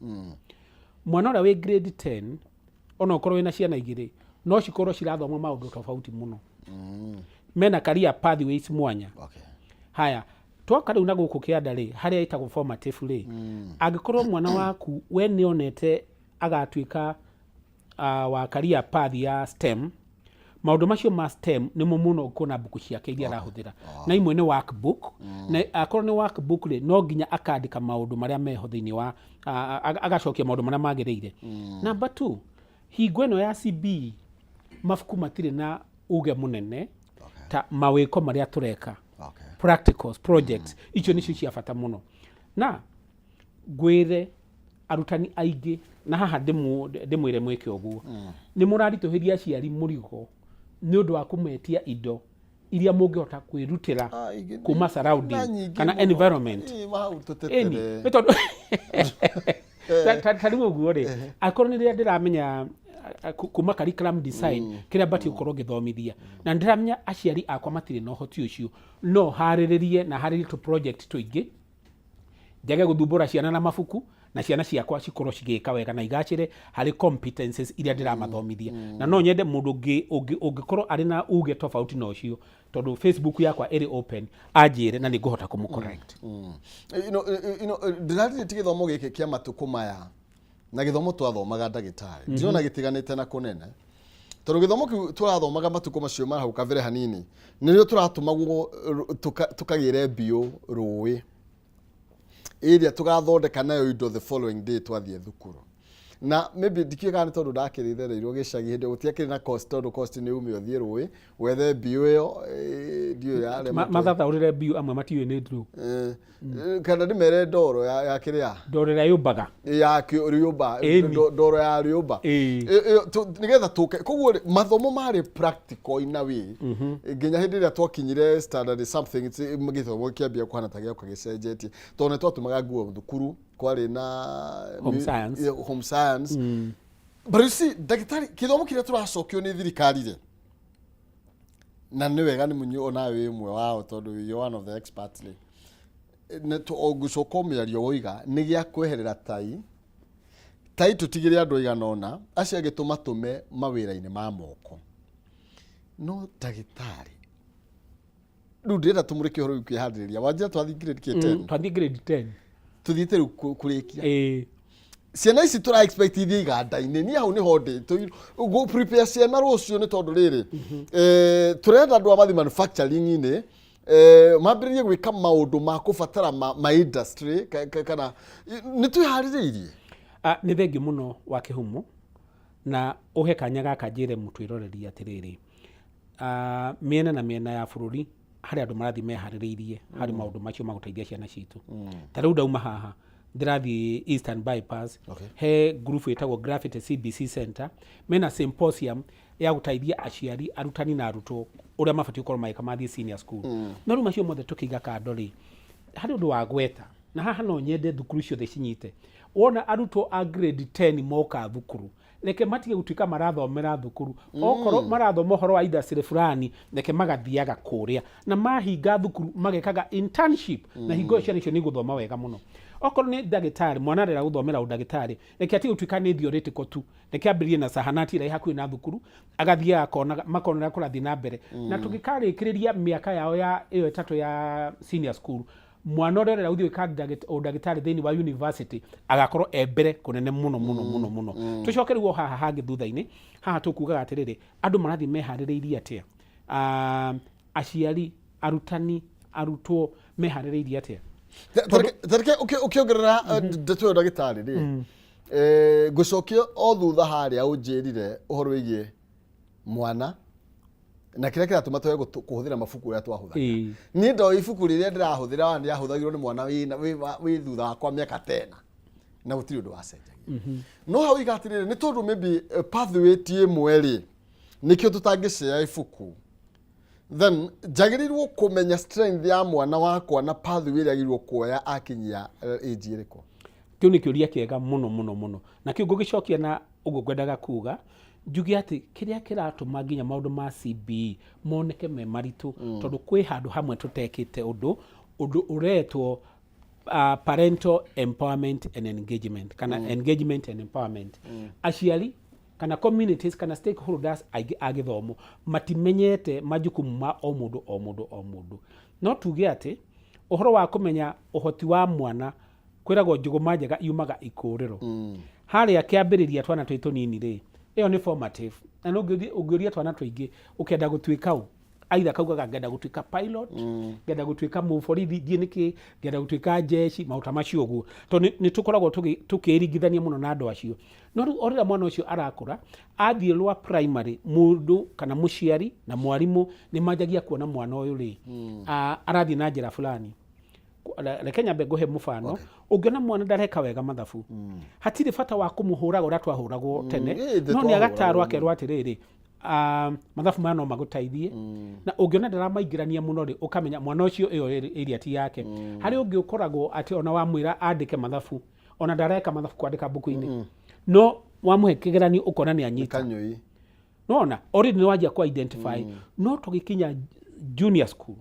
Mwana ũrĩa wĩ grade 10 ona okorwo wĩna ciana igĩrĩ no cikorwo cirathoma maũndũ tofauti mũno, mena career pathways mwanya. Haya, twoka rĩu na gũkũ kĩanda rĩ, harĩa ĩtagwo formative rĩ, angĩkorwo mwana waku we nĩonete agatuĩka wa career path ya STEM, maũndũ macio ma STEM nĩmo mũno ũkuona mbuku ciake iria arahũthĩra na imwe nĩ workbook, na akorwo nĩ workbook rĩ, no nginya akandĩka maũndũ marĩa meho thĩinĩ wa agacokia maũndũ marĩa magĩrĩire. Number 2, hingo ĩno ya CBE mabuku matirĩ na uge mũnene ta mawĩko marĩa tũreka, practicals, projects, icio nĩcio cia bata mũno. Na ngwĩre arutani aingĩ na haha ndĩmwĩre mwĩke ũguo, nĩ mũraritũhĩria aciari mũrigo nĩ ũndũ wa kũmetia indo iria mũngĩhota kwĩrutĩra kuma surrounding kana environment. Ĩni, nĩ tondũ ta rĩu ũguo rĩ, angĩkorwo nĩ rĩrĩa ndĩramenya kuma curriculum design kĩrĩa batiĩ gũkorwo ngĩthomithia na ndĩramenya aciari akwa matirĩ na ũhoti ũcio, no harĩrĩrie na harĩrĩrie tũ project tũingĩ njage gũthumbũra ciana na mabuku na ciana ciakwa cikorwo cigĩka wega na igacĩre harĩ competences iria ndĩramathomithia. Na no nyende mũndũ ũngĩkorwo arĩ na uge tofauti na ũcio, tondũ Facebook yakwa ĩrĩ open, anjĩre na nĩngũhota kũmũ correct. Ndĩrarire ti gĩthomo gĩkĩ kĩa matukũ maya na gĩthomo twathomaga ndagĩtarĩ, ndirona gĩtiganĩte na kũnene, tondũ gĩthomo kĩu tũrathomaga matukũ macio ma hau kabere hanini nĩrĩo tũratũmagwo tũkagĩre mbiũ rũĩ ĩrĩa tũgathondeka nayo indo the following day twathiĩ thukuru. Na maybe ndikĩũĩ kana nĩ tondũ ndakĩrĩthereirwo gĩcagi hĩndĩ ĩyo gũtiakĩrĩ na cost, tondũ cost nĩ ume ũthiĩ rũĩ wethe mbiũ ĩyo, ndiũĩ yarĩ mũtwe. Mathathaũrĩre mbiũ amwe matiũĩ nĩ ndũ. Kana ndĩmere ndoro ya kĩrĩa? Ndoro ĩrĩa yũmbaga. Ya rĩũmba, ndoro ya rĩũmba. Nĩgetha tũke. Koguo rĩ, mathomo marĩ practical in a way. Nginya hĩndĩ ĩrĩa twakinyire standard something, gĩthomo kĩambia kũhana ta gĩoka gĩcenjetie. Tondũ nĩ twatũmaga nguo thukuru, kwarĩ na Home science. Home science. But you see, ndagĩtarĩ, gĩthomo kĩrĩa tũracokio nĩ thirikari rĩ, na nĩ wega nĩ mũnyuo onawe wĩ ũmwe wao tondũ you're one of the experts rĩ, ngũcoka mĩario woiga nĩ gĩa kweherera tai tai tũtigĩre andũ aigana ũna acio angĩ tũmatũme mawĩra-inĩ ma moko. No ndagĩtarĩ, rĩu ndĩrenda tũmũrĩke ũhoro ũyũ kwĩharĩrĩria wanjĩra twathiĩ grade kĩ 10? Twathiĩ grade 10. Tũthiĩte rĩu kũrĩkia. Ciana ici tũra expect ithiĩ iganda-inĩ, niĩ hau nĩho ndĩ. Gũ prepare ciana rũciũ nĩ tondũ rĩrĩ, tũrenda andũ a mathi manufacturing-inĩ, mambĩrĩrie gwĩka maũndũ ma kũbatara ma industry, kana nĩ twĩharĩrĩirie? Nĩ thengiũ mũno wa kĩhumo na ũhe kanya gaka njĩre mũtwĩroreri atĩrĩrĩ, mĩena na mĩena ya bũrũri harĩ andũ marathiĩ meharĩrĩirie harĩ maũndũ macio ma gũteithia ciana citũ. Ta rĩu ndauma haha Ndĩrathiĩ Eastern Bypass. Okay. He group ĩtagwo Graffiti CBC Center, mena symposium ya gũteithia aciari, arutani na arutwo ũrĩa mabatiĩ gũkorwo magĩka mathiĩ senior school. No rĩu macio mothe tũkĩiga kando rĩ, harĩ ũndũ wa gweta na haha no nyende thukuru ciothe cinyite. Wona arutwo a grade 10 moka thukuru, reke matige gũtuĩka marathomera thukuru. Okorwo marathoma ũhoro wa industry fulani, reke magathiaga kũrĩa na mahinga thukuru magekaga internship, na hingo ĩyo ciana icio nĩ igũthoma wega mũno. Okorwo nĩ ndagĩtarĩ, mwana arera gũthomera ũndagĩtarĩ, reke atige gũtuĩka nĩ theoretical tu, reke ambĩrĩrie na zahanati ĩrĩa ĩ hakuhĩ na thukuru, agathiaga akonaga, makona ũrĩa kũrathiĩ na mbere. Na tũgĩkarĩkĩrĩria mĩaka yao ya ĩyo 3 ya senior school, mwana ũrĩa ũrera gũthiĩ gwĩka ũndagĩtarĩ thĩinĩ wa university agakorwo e mbere kũnene mũno mũno mũno mũno. Tũcoke rĩu o haha hangĩ thutha-inĩ, haha tũkugaga atĩrĩrĩ, andũ marathiĩ meharĩrĩirie atĩa? Aciari, arutani, arutwo meharĩrĩirie atĩa? Tareke ũkĩongerera ndeto ĩyo ndagĩtarĩ rĩ, ngũcokia o thutha harĩa ũnjĩrire ũhoro wĩgiĩ mwana na kĩrĩa kĩratũma twage kũhũthĩra mabuku ũrĩa twahũthagĩra. Niĩ ndoĩ ibuku rĩrĩa ndĩrahũthĩra rĩahũthagĩrwo nĩ mwana wĩ thutha wakwa mĩaka tena na gũtirĩ ũndũ wacenjagia. No hau iga atĩrĩrĩ, nĩ tondũ maybe pathway ti ĩmwe rĩ, nĩkĩo tũtangĩcea ibuku. Then njagĩrĩirwo kũmenya strength ya mwana wakwa na pathway ĩrĩa agĩrĩirwo kuoya akinyia age ĩrĩkũ? Kĩu nĩ kĩũria kĩega mũno mũno mũno, na kĩu ngũgĩcokia na ũguo ngwendaga kuga, njuge atĩ kĩrĩa kĩratũma nginya maũndũ ma CBE moneke me maritũ, tondũ kwĩ handũ hamwe tũtekĩte ũndũ, ũndũ ũretwo parental empowerment and engagement, kana engagement and empowerment. Aciari kana communities kana stakeholders aingĩ a gĩthomo matimenyete majukumu ma o mũndũ o mũndũ o mũndũ. No tuge atĩ ũhoro wa kũmenya ũhoti wa mwana, kwĩragwo njũgũma njega yumaga ikũrĩro. Harĩa kĩambĩrĩria twana twĩ tũnini rĩ, ĩyo nĩ formative. Na no ũngĩũria twana tũingĩ ũkenda gũtuĩka ũ, aitha kaugaga ngenda gũtuĩka pilot, ngenda gũtuĩka mũborithi, ndiĩ nĩkĩ, ngenda gũtuĩka jeshi, maũndũ ta macio ũguo. Tondũ nĩ tũkoragwo tũkĩringithania mũno na andũ acio. No rĩu o rĩrĩa mwana ũcio arakũra, athiĩ rwa primary, mũndũ kana mũciari na mwarimũ nĩ manjagia kuona mwana ũyũ rĩ, arathiĩ na njĩra fulani. Reke nyambe ngũhe mũbano. Ũngĩona mwana ndareka wega mathabu, hatirĩ bata wa kũmũhũraga ũrĩa twahũragwo tene, Ithe no nĩ agatarwo twahũragwo. akerwo atĩrĩrĩ, mathabu maya no magũteithie. Na ũngĩona ndaramaingĩrania mũno rĩ, ũkamenya mwana ũcio ĩyo area ti yake. Harĩ ũngĩ ũkoragwo atĩ ona wamwĩra andĩke mathabu, ona ndareka mathabu kwandĩka mbuku-inĩ, no wamũhe kĩgeranio ũkona nĩ anyita. Kanyũi. Nona already nĩ wanjia ku identify. No tũgĩkinya junior school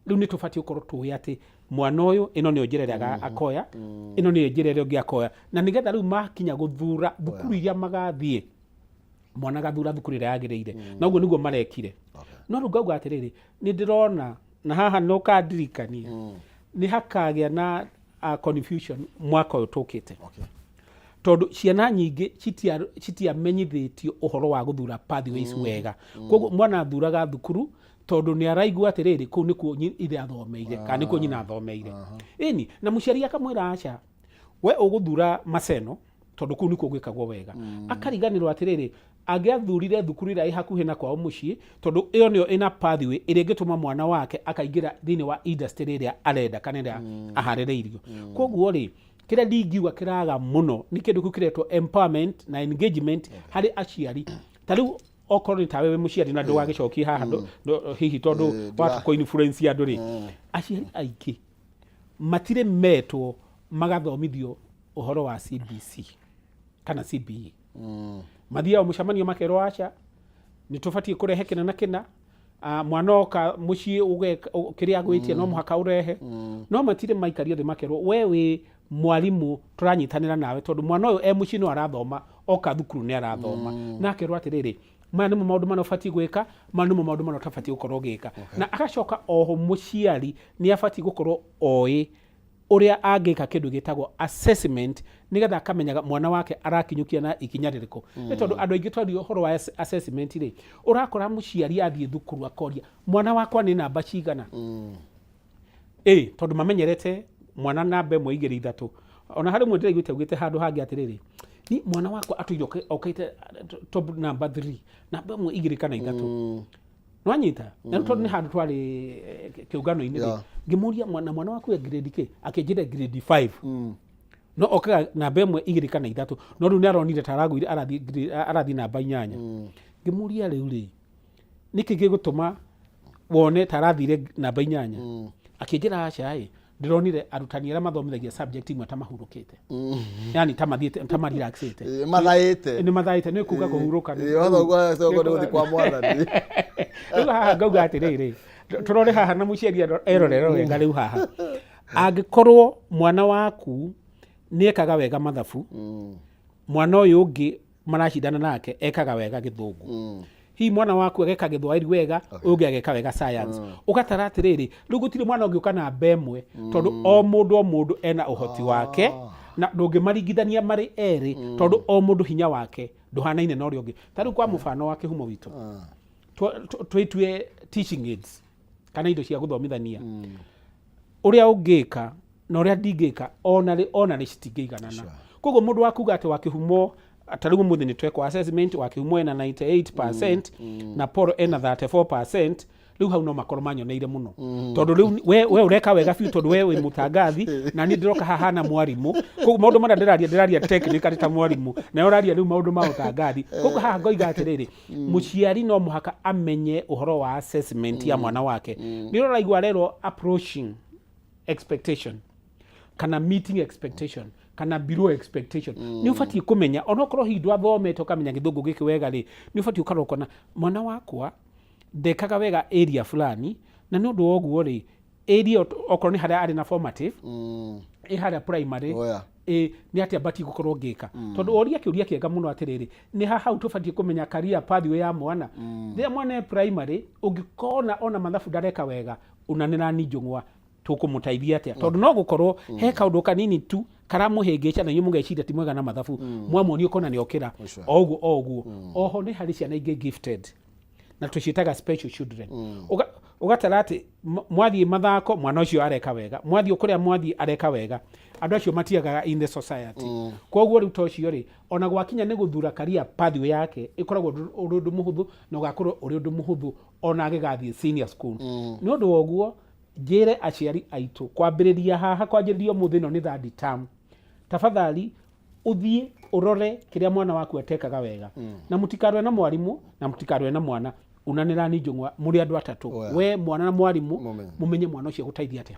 rĩu nĩ tũbatiĩ gũkorwo tũĩ atĩ mwana ũyũ ĩno nĩyo njĩra ĩrĩa akoya, ĩno nĩyo njĩra ĩrĩa ĩngĩ akoya, na nĩgetha rĩu makinya gũthura thukuru iria magathiĩ, mwana agathura thukuru ĩrĩa yagĩrĩire. Na ũguo nĩguo marekire. No rĩu ngauga atĩrĩrĩ, nĩ ndĩrona na haha no kandirikania nĩ hakagĩa na confusion mwaka ũyũ tũkĩte, tondũ ciana nyingĩ citiamenyithĩtio ũhoro wa gũthura pathways wega. Koguo mwana athuraga thukuru tondũ nĩ araigua atĩrĩrĩ, kũu nĩkuo ithe athomeire kana nĩkuo nyina athomeire. Ĩni na mũciari akamwĩra aca, we ũgũthura Maseno tondũ kũu nĩkuo gwĩkagwo wega. Akariganĩrwo atĩrĩrĩ, angĩathurire thukuru ĩrĩa ĩ hakuhĩ na kwao mũciĩ, tondũ ĩyo nĩyo ĩna pathway ĩrĩa ĩngĩtũma mwana wake akaingĩra thĩinĩ wa industry ĩrĩa arenda kana ĩrĩa aharĩrĩirio. Koguo rĩ, kĩrĩa ndingiuga kĩraga mũno nĩ kĩndũ kĩu kĩretwo empowerment na engagement harĩ aciari. Ta rĩu okorwo nĩ tawe wĩ mũciari na ndũgagĩcokie haha hihi tondũ watu kũ influence andũ rĩ, aciari aingĩ matirĩ metwo magathomithio ũhoro wa CBC kana CBE. Mathiaga mũcemanio makerwo aca, nĩ tũbatiĩ kũrehe kĩna na kĩna, mwana oka mũciĩ kĩrĩa agwĩtia no mũhaka ũrehe. No matirĩ maikario thĩ makerwo we wĩ mwarimũ tũranyitanĩra nawe, tondũ mwana ũyũ e mũciĩ no arathoma, oka thukuru nĩ arathoma. Na akerwo atĩrĩrĩ, maya nĩmo maũndũ marĩa ũbatiĩ gwĩka, maya nĩmo maũndũ marĩa ũtabatiĩ gũkorwo ũgĩka. Na agacoka oho mũciari nĩ abatiĩ gũkorwo oĩ ũrĩa angĩka kĩndũ gĩtagwo assessment, nĩgetha akamenyaga mwana wake arakinyũkia na ikinya rĩrĩkũ. Nĩ tondũ andũ aingĩ twaria ũhoro wa assessment rĩ, ũrakora mũciari athiĩ thukuru akoria mwana wakwa nĩ namba cigana. Tondũ mamenyerete mwana namba 1 2 3. Ona harĩ ũmwe ndĩraiguĩte augĩte handũ hangĩ atĩrĩrĩ, ni mwana wakwa atũire okĩte top number 3, namba 1 2 kana 3. Nwanyita? Na tondũ nĩ handũ twarĩ kĩũngano-inĩ rĩ, ngĩmũria mwana waku e grade kĩ? Akĩnjĩra grade 5. No okaga namba ĩmwe, igĩrĩ kana ithatũ, no rĩu nĩ aronire ta aragũire, arathiĩ namba 8. Ngĩmũria, rĩu rĩ, nĩkĩ gĩgũtũma wone ta arathire namba 8? Akĩnjĩra, aca ĩ, ndĩronire arutani arĩa mathomithagia subject imwe ta mahurũkĩte, yani ta mathiĩte ta marelaxĩte. Mathaĩte. Nĩ mathaĩte, nĩ kuga kũhurũka. Nĩ gũthiĩ kwa mwathani. Rĩu haha ngauga atĩrĩrĩ, tũrore haha na mũciari erorere wega. Rĩu haha angĩkorwo mwana waku nĩ ekaga wega mathabu, mwana ũyũ ũngĩ maracindana nake ekaga wega gĩthũngũ, hihi mwana waku ageka gĩthwaĩri wega, ũyũ ũngĩ ageka wega science, ũgatara atĩrĩrĩ, rĩu gũtirĩ mwana ũngĩũka namba 1, tondũ o mũndũ o mũndũ ena ũhoti wake na ndũngĩmaringithania marĩ erĩ, tondũ o mũndũ hinya wake ndũhanaine na ũrĩa ũngĩ. Ta rĩu kwa mũbano wa kĩhumo witũ, twĩtue teaching aids kana indo cia gũthomithania, ũrĩa ũngĩka na ũrĩa ndingĩka ona rĩ ona rĩ citingĩiganana. Koguo mũndũ wa kuga atĩ wa kĩhumo, ta rĩu ũmũthĩ nĩ twekwo assessment, wa kĩhumo ena 98% na Paul ena 34%, rĩu hau no makorwo manyoneire mũno, tondũ rĩu we ũreka wega biũ, tondũ we wĩ mũtangathi na niĩ ndĩroka haha na mwarimũ. Koguo maũndũ marĩa ndĩraria technically ta mwarimũ, nawe ũraria rĩu maũndũ ma ũtangathi. Koguo haha ngoiga atĩrĩrĩ, mũciari no mũhaka amenye ũhoro wa assessment ya mwana wake. Nĩ ũraigua arerwo approaching expectation kana meeting expectation kana below expectation. Nĩ ũbatiĩ kũmenya, onokorwo hihi ndwathomete ũkamenya gĩthũngũ gĩkĩ wega rĩ, nĩ ũbatiĩ ũkarora ũkona mwana wakwa ndekaga wega area fulani, na nĩ ũndũ wa ũguo rĩ, area okorwo nĩ harĩa arĩ na formative ĩ harĩa primary, ĩ nĩ atĩa batiĩ gũkorwo ngĩka? Tondũ oria kĩũria kĩega mũno atĩrĩrĩ, nĩ ha hau tũbatiĩ kũmenya career pathway ya mwana rĩrĩa mwana e primary. Ũngĩkona ona mathabu ndareka wega, unanĩra ni njũng'wa, tũkũmũteithia atĩa? Tondũ no gũkorwo he kaũndũ kanini tu karamũhĩngĩca na inyuĩ mũgeciria ti mwega na mathabu, mwamuonia ũkona nĩ okĩra o ũguo o ũguo. Oho nĩ harĩ ciana ingĩ gifted na tũciĩtaga special children. Ũgatara atĩ mwathiĩ mathako mwana ũcio areka wega, mwathiĩ kũrĩa mwathiĩ areka wega. Andũ acio matiagaga in the society. Koguo rĩu ta ũcio rĩ, ona gwakinya nĩ gũthura career pathway yake, ĩkoragwo ũrĩ ũndũ mũhũthũ na ũgakorwo ũrĩ ũndũ mũhũthũ ona agĩgathiĩ senior school. Nĩ ũndũ wa ũguo njĩre aciari aitũ, kwambĩrĩria haha, kwanjĩrĩria ũmũthĩ, ĩno nĩ third term, tafadhali ũthiĩ ũrore kĩrĩa mwana waku atekaga wega, na mũtikarũe na mwarimũ na mũtikarũe na mwana. Unanĩra ni njũng'wa mũrĩ andũ atatũ, we, mwana na mwarimũ. Mũmenye. Mũmenye mwana ũcio agũteithia atĩa.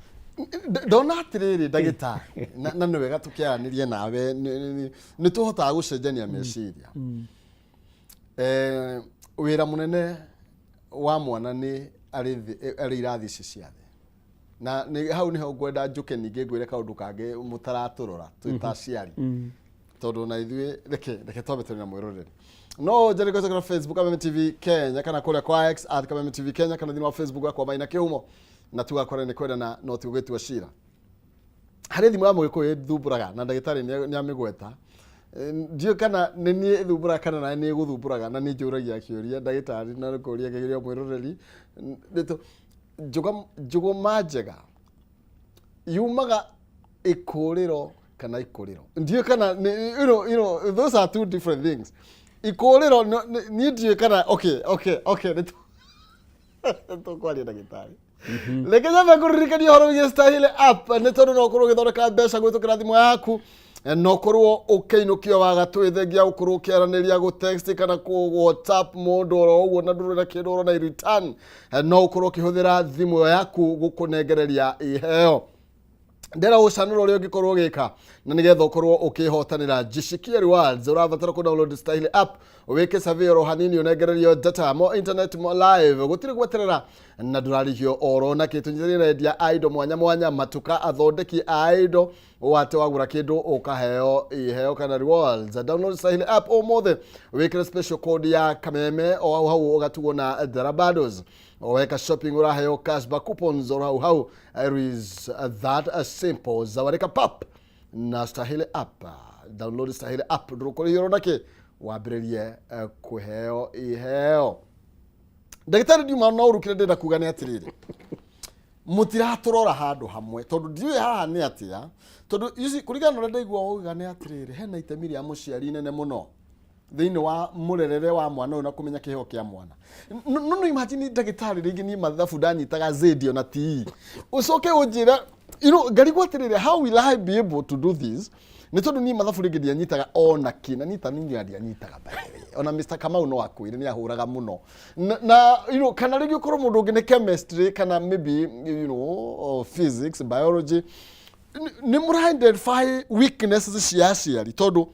Ndona atĩrĩrĩ, ndagĩtarĩ, na nĩ wega tũkĩaranĩria nawe, nĩ tũhotaga gũcenjania meciria. Wĩra mũnene wa mwana nĩ arĩ arĩ irathi ici cia thĩ, na nĩ hau nĩho ngwenda njũke ningĩ ngwĩre kaũndũ kangĩ mũtaratũrora twĩ ta aciari, tondũ na ithuĩ reke twambe tũrĩ na mwĩroreri no njari kũhetũkĩra Facebook Kameme TV Kenya, kana kũrĩa kwa X @KamemeTV Kenya, kana thĩinĩ wa Facebook yakwa Maina Kĩhumo, na tugakora nĩ kwendana no ti gũgĩtua cira. Harĩ thimũ ya mũgĩkũyũ ĩthumbũraga na ndagĩtarĩ nĩ amĩgweta. Ndiũĩ kana nĩ niĩ ĩthumbũraga kana nawe nĩ ĩgũthumbũraga, na nĩ njũragia kĩũria ndagĩtarĩ na kũria kĩũria mwĩroreri. Njũgũma njega yumaga ikũrĩro kana ikũrĩro? Ndiũĩ kana those are two different things. Ikũrĩro niĩ ndiũĩ kana okay, nĩ tũkwaria ndagĩtarĩ. Reke nyambe ngũririkanie ũhoro wĩgiĩ Stahili app, nĩ tondũ no ũkorwo ũgĩthondeka mbeca gwĩtũkĩra thimũ yaku, no ũkorwo ũkĩinũkio wagatũ thengia gũkorwo ũkĩaranĩria, gũ text kana kũ WhatsApp mũndũ oro ũguo na ndũrĩ na kĩndũ ũrona in return. No ũkorwo ũkĩhũthĩra thimũ yaku gũkũnengereria iheo. Ndĩra ũcanũra ũrĩa ũngĩkorwo ũgĩka na nĩgetha ũkorwo ũkĩhotanĩra jishikie rewards. Ũrabatara kũ download Stahili app, wĩke survey oro hanini, ũnengererio data, mo internet, mo live, gũtirĩ gweterera na ndũrarĩhio oro na kĩ. Tũnyitanĩire na endia a indo mwanya mwanya, matuka, athondeki a indo, wate wagũra kĩndũ ũkaheo iheo kana rewards. Download Stahili app ũmũthĩ, wĩkĩre special code ya Kameme, o hau hau ũgatugwo na Darabados. Weka shopping ũraheo cashback coupons oro hau hau. It is that simple. Zawarika pap na Stahili app. Download Stahili app, ndũkũrĩhio oro nakĩ, wambĩrĩrie kũheo iheo. Ndagĩtarĩ, ndiuma no ũru, kĩrĩa ndĩrenda kuga nĩ atĩrĩrĩ, mũtiratũrora handũ hamwe, tondũ ndiũĩ haha nĩ atĩa, tondũ you see, kũringana na ũrĩa ndaigua wauga nĩ atĩrĩrĩ, hena itemi rĩa mũciari inene mũno thĩinĩ wa mũrerere wa mwana ũyũ na kũmenya kĩheo kĩa mwana. No imagine, ndagĩtarĩ, rĩngĩ niĩ mathabu ndanyitaga zedi ona TE, ũcoke ũnjĩre, ngarigwo atĩrĩrĩ, how will I be able to do this? Nĩ tondũ niĩ mathabu rĩngĩ ndianyitaga ona kĩ, na niĩ ta niĩ ndianyitaga by the way. Ona Mr. Kamau no akwĩre nĩ ahũraga mũno. Na, na you know, kana rĩngĩ ũkorwo mũndũ ũngĩ nĩ chemistry kana maybe you know, physics, biology. Nĩ mũra identify weaknesses cia aciari tondũ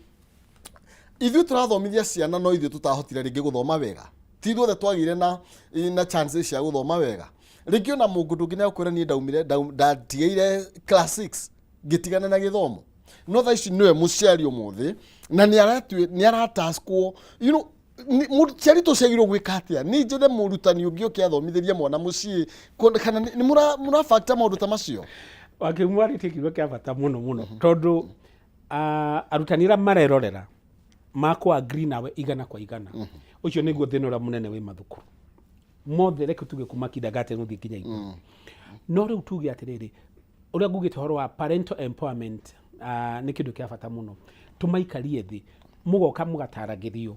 ithuĩ tũrathomithia ciana no ithuĩ tũtahotire rĩngĩ gũthoma wega, ti ithuothe twagĩire na chances cia gũthoma wega. Rĩngĩ ona mũngũ ndũngĩ nĩ akwĩra niĩ ndaumire ndatigĩire class 6 ngĩtigana na gĩthomo, no thaa ici nĩwe mũciari ũmũthĩ na nĩ arataskwo, you know, mũciari tũciagĩrĩirwo gwĩka atĩa? Nĩ njethe mũrutani ũngĩ ũke athomithĩrie mwana mũciĩ kana nĩ mũra factor maũndũ ta macio? Wakiumu arĩtie kiugo kĩa bata mũno mũno, tondũ arutani arĩa marerorera makũ agree nawe 100%. Ũcio nĩguo thĩna ũrĩa mũnene wĩ mathukuru mothe, reke tuge kuma kindergarten gũthiĩ nginya igũrũ. No rĩu tuge atĩrĩrĩ, ũrĩa ngugĩte ũhoro wa parental empowerment nĩ kĩndũ kĩa bata mũno. Tũmaikarie thĩ, mũgoka mũgataragĩrio,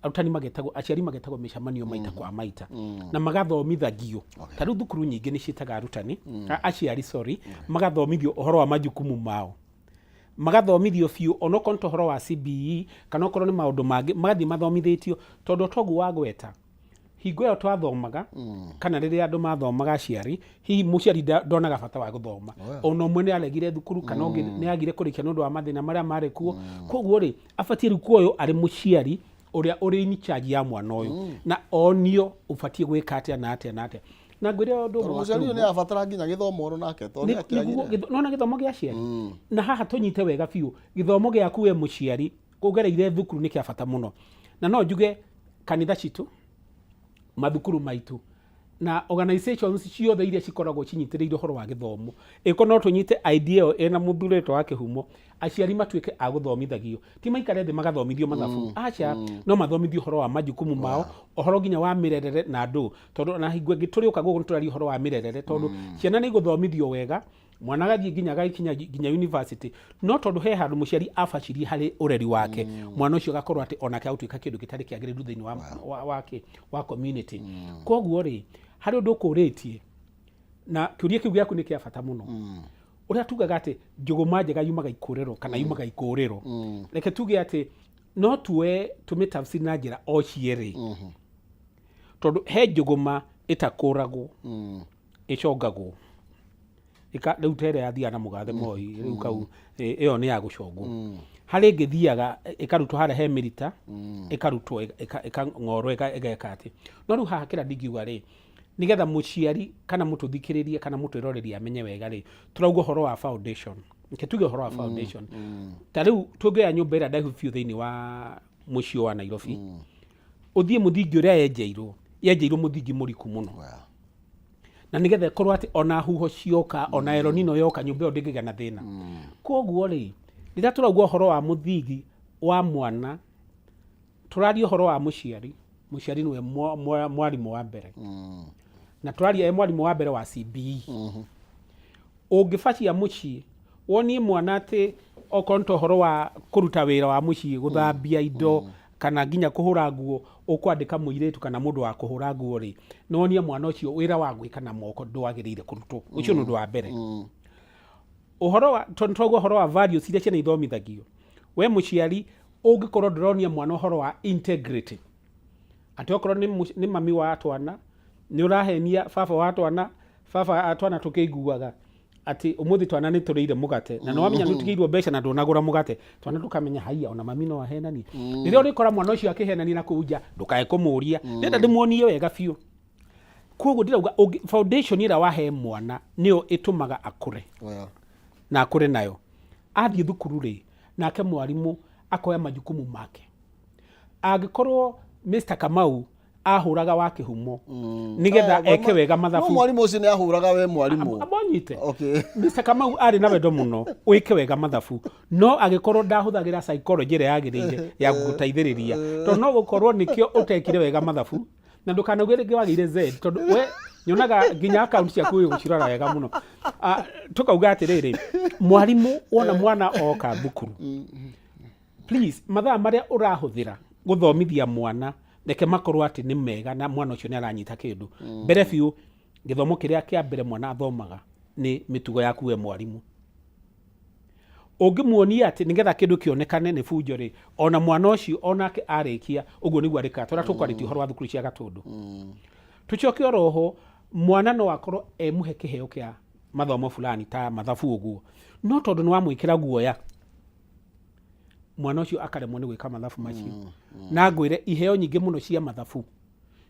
arutani magetagwo, aciari magetagwo mĩcemanio maita kwa maita na magathomithagio. Ta rĩu thukuru nyingĩ nĩ ciĩtaga arutani, aciari, sorry, magathomithio ũhoro wa majukumu mao, magathomithio biũ, onokorwo nĩ ta ũhoro wa CBE kana okorwo nĩ maũndũ mangĩ, magathiĩ mathomithĩtio, tondũ toguo wagweta, hingo ĩyo twathomaga kana rĩrĩa andũ mathomaga, aciari, hihi mũciari ndonaga bata wa gũthoma. Ona ũmwe nĩ aregire thukuru kana ũngĩ nĩ agire kũrĩkia nĩ ũndũ wa mathĩna marĩa marĩ kuo. Koguo rĩ, abatiĩ rĩu kuoywo arĩ mũciari ũrĩa ũrĩ in charge ya mwana ũyũ na onio ũbatiĩ gwĩka atĩa na atĩa na atĩa. Na ngwĩre ũndũ ũmwe Tondũ wa mũciari ũyũ kĩhumo. Nĩ abatara nginya gĩthomo oro nake tondũ nĩ akĩagire. Nona gĩthomo gĩa aciari, na haha tũnyite wega biũ, gĩthomo gĩaku we mũciari ũgereire thukuru nĩ kĩa bata mũno. Na no njuge kanitha citũ, mathukuru maitũ na organizations ciothe iria cikoragwo cinyitĩrĩire ũhoro wa gĩthomo, ĩko no tũnyite idea ĩyo ĩna mũthurĩtwo wa kĩhumo, aciari matuĩke a gũthomithagio, ti maikare thĩ magathomithio mathabu, aca, no mathomithio ũhoro wa majukumu mao, ũhoro nginya wa mĩrerere na ndũ, tondũ ona hingo ĩngĩ tũrĩũka gũkũ nĩ tũraria ũhoro wa mĩrerere, tondũ ciana nĩ igũthomithio wega, mwana agathiĩ nginya agagĩkinya nginya university, no tondũ he handũ mũciari abacirie harĩ ũreri wake, mwana ũcio agakorwo atĩ onake agũtuĩka kĩndũ gĩtarĩ kĩagĩrĩru thĩinĩ wa community. Koguo rĩ, harĩ ũndũ ũkũrĩtie na kĩũria kĩu gĩaku nĩ kĩa bata mũno, ũrĩa tugaga atĩ njũgũma njega yumaga ikũrĩro kana yumaga ikũrĩro. Reke tuge atĩ no tuoe tũmĩtafsiri na njĩra o cierĩ, tondũ he njũgũma ĩtakũragwo, ĩcongagwo. Rĩu ta ĩrĩa yathiaga na mũgathe Moi, rĩu kau ĩyo nĩ ya gũcongwo. Harĩ ĩngĩ thiaga ĩkarutwo harĩa he mĩrita, ĩkarutwo ĩkang'orwo, ĩgeka atĩ. No rĩu haha kĩrĩa ndingiuga rĩ, nĩgetha mũciari kana mũtũthikĩrĩrie kana mũtwĩroreri amenye wega rĩ, tũrauga ũhoro wa foundation. Reke tuge ũhoro wa foundation. Ta rĩu tũngĩoya nyũmba ĩrĩa ndaihu biũ thĩinĩ wa mũciĩ wa Nairobi, ũthiĩ mũthingi ũrĩa yenjeirwo, yenjeirwo mũthingi mũriku mũno, na nĩgetha ĩkorwo atĩ ona huho cioka, ona El Nino yoka, nyũmba ĩyo ndĩngĩgĩa na thĩna. Koguo rĩ, rĩrĩa tũrauga ũhoro wa mũthingi wa mwana, tũraria ũhoro wa mũciari. Mũciari nĩwe mwarimũ wa mbere, na tũraria e mwarimũ wa mbere wa CBE. Ũngĩbacia mũciĩ wonie mwana atĩ okorwo nĩ ta ũhoro wa kũruta wĩra wa mũciĩ, gũthambia indo kana nginya kũhũra nguo, ũkwandĩka mũirĩtu kana mũndũ wa kũhũra nguo rĩ, nĩ wonia mwana ũcio wĩra wa gwĩka na moko ndwagĩrĩire kũrutwo. Ũcio nĩ ũndũ wa mbere. Ũhoro wa tondũ twauga ũhoro wa values iria ciana ithomithagio, we mũciari ũngĩkorwo ndũronia mwana ũhoro wa integrity, atĩ okorwo nĩ mami wa twana nĩ ũrahenia baba wa twana, baba a twana tũkĩiguaga atĩ ũmũthĩ twana nĩ tũrĩire mũgate na nĩwamenya nĩ ũtigĩirwo mbeca na ndũnagũra mũgate, twana tũkamenya haiya, ona mami no ahenanie. Rĩrĩa ũrĩkora mwana ũcio akĩhenania na kũu nja, ndũkae kũmũria, ndĩrenda ndĩmuonie wega biũ. Koguo ndĩrauga foundation ĩrĩa wahe mwana nĩyo ĩtũmaga akũre na akũre nayo. Athiĩ thukuru rĩ, nake mwarimũ akoya majukumu make. Angĩkorwo Mr Kamau ahũraga wa kĩhumo nĩgetha eke wega mathabu, No mwarimũ ũcio nĩ ahũraga we mwarimũ. Ambonyite. Mr Kamau arĩ na wendo mũno wĩke wega mathabu, no agĩkorwo ndahũthagĩra psychology ĩrĩa yagĩrĩire ya gũgũteithĩrĩria, tondũ no gũkorwo nĩkĩo ũtekire wega mathabu. Na ndũkanauge rĩngĩ wagĩire Z, tondũ we nyonaga nginya account ciaku wĩ gũcirora wega mũno. Tũkauga atĩrĩrĩ, mwarimũ wona mwana oka thukuru, please, mathaa marĩa ũrahũthĩra gũthomithia mwana reke makorwo atĩ nĩ mega na mwana ũcio nĩ aranyita kĩndũ. Mbere biũ, gĩthomo kĩrĩa kĩa mbere mwana athomaga nĩ mĩtugo yaku we mwarimũ. Ũngĩmuonia atĩ nĩgetha kĩndũ kĩonekane nĩ bunjo rĩ, ona mwana ũcio onake arĩkia ũguo nĩguo arĩkaga. Tũrĩa tũkwarĩtie ũhoro wa thukuru cia Gatũndũ. Tũcoke oroho, mwana no akorwo emũhe kĩheo kĩa mathomo fulani ta mathabu ũguo, no tondũ nĩ wamwĩkĩra guoya, mwana ũcio akaremwo nĩ gwĩka mathabu macio. Na ngwĩre iheo nyingĩ mũno cia mathabu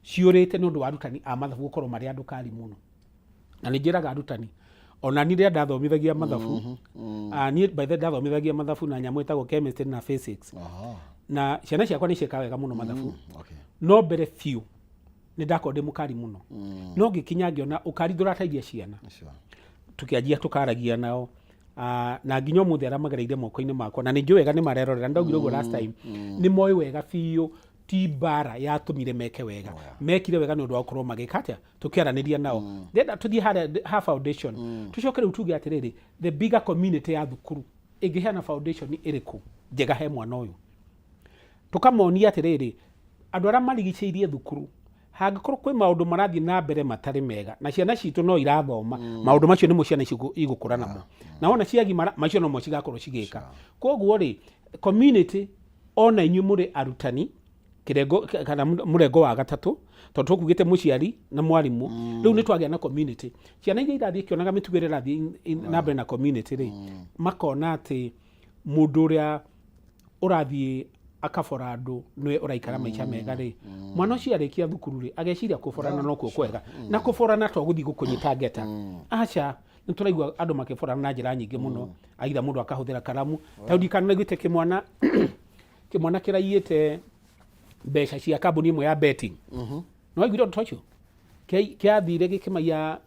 ciũrĩte nĩ ũndũ wa arutani a mathabu gũkorwo marĩ andũ kari mũno. Na nĩ njĩraga arutani, ona niĩ rĩrĩa ndathomithagia mathabu, niĩ by the way ndathomithagia mathabu na nyamũ ĩtagwo chemistry na physics. Na ciana ciakwa nĩ ciĩkaga wega mũno mathabu. No mbere biũ nĩ ndakorwo ndĩ mũkari mũno. No ngĩkinya ngĩona ũkari ndũrateithia ciana. Tũkĩanjia tũkaragia nao. Na nginya ũmũthĩ arĩa magereire moko-inĩ makwa, na nĩ njũĩ wega nĩ marerorera, nĩ ndaugire ũguo last time, nĩ moĩ wega biũ ti mbara yatũmire meke wega. Mekire wega nĩ ũndũ wa gũkorwo magĩka atĩa, tũkĩaranĩria nao. Ndĩrenda tũthiĩ harĩa ha foundation, tũcoke rĩu tuge atĩrĩrĩ, the bigger community ya thukuru ĩngĩheana foundation ĩrĩkũ njega he mwana ũyũ. Tũkamonia atĩrĩrĩ, andũ arĩa marigicĩirie thukuru, hangĩkorwo kwĩ maũndũ marathiĩ na mbere matarĩ mega, na ciana citũ no irathoma, maũndũ macio nĩmo ciana ici igũkũra namo. Na wona ciagimara, macio nomo cigakorwo cigĩka. Koguo rĩ, community, ona inyuĩ mũrĩ arutani, kĩrengo kana mũrengo wa gatatũ, tondũ tũkugĩte mũciari na mwarimũ, rĩu nĩ twagĩa na community. Ciana iria irathiĩ ikĩonaga mĩtugo ĩrĩa ĩrathiĩ na mbere na community rĩ, makona atĩ mũndũ ũrĩa ũrathiĩ akabora andũ nĩwe ũraikara maica mega rĩ, mwana ũcio arĩkia thukuru rĩ, ageciria kũborana nokuo kwega. Na kũborana to gũthiĩ gũkũnyita ngeta. Aca, nĩ tũraigua andũ makĩborana na njĩra nyingĩ mũno, aitha mũndũ akahũthĩra karamu. Ta ndikana naiguĩte kĩmwana kĩraiyĩte mbeca cia kambuni ĩmwe ya betting. Nĩ waiguire ũndũ ta ũcio? Kĩathire gĩkĩmaiya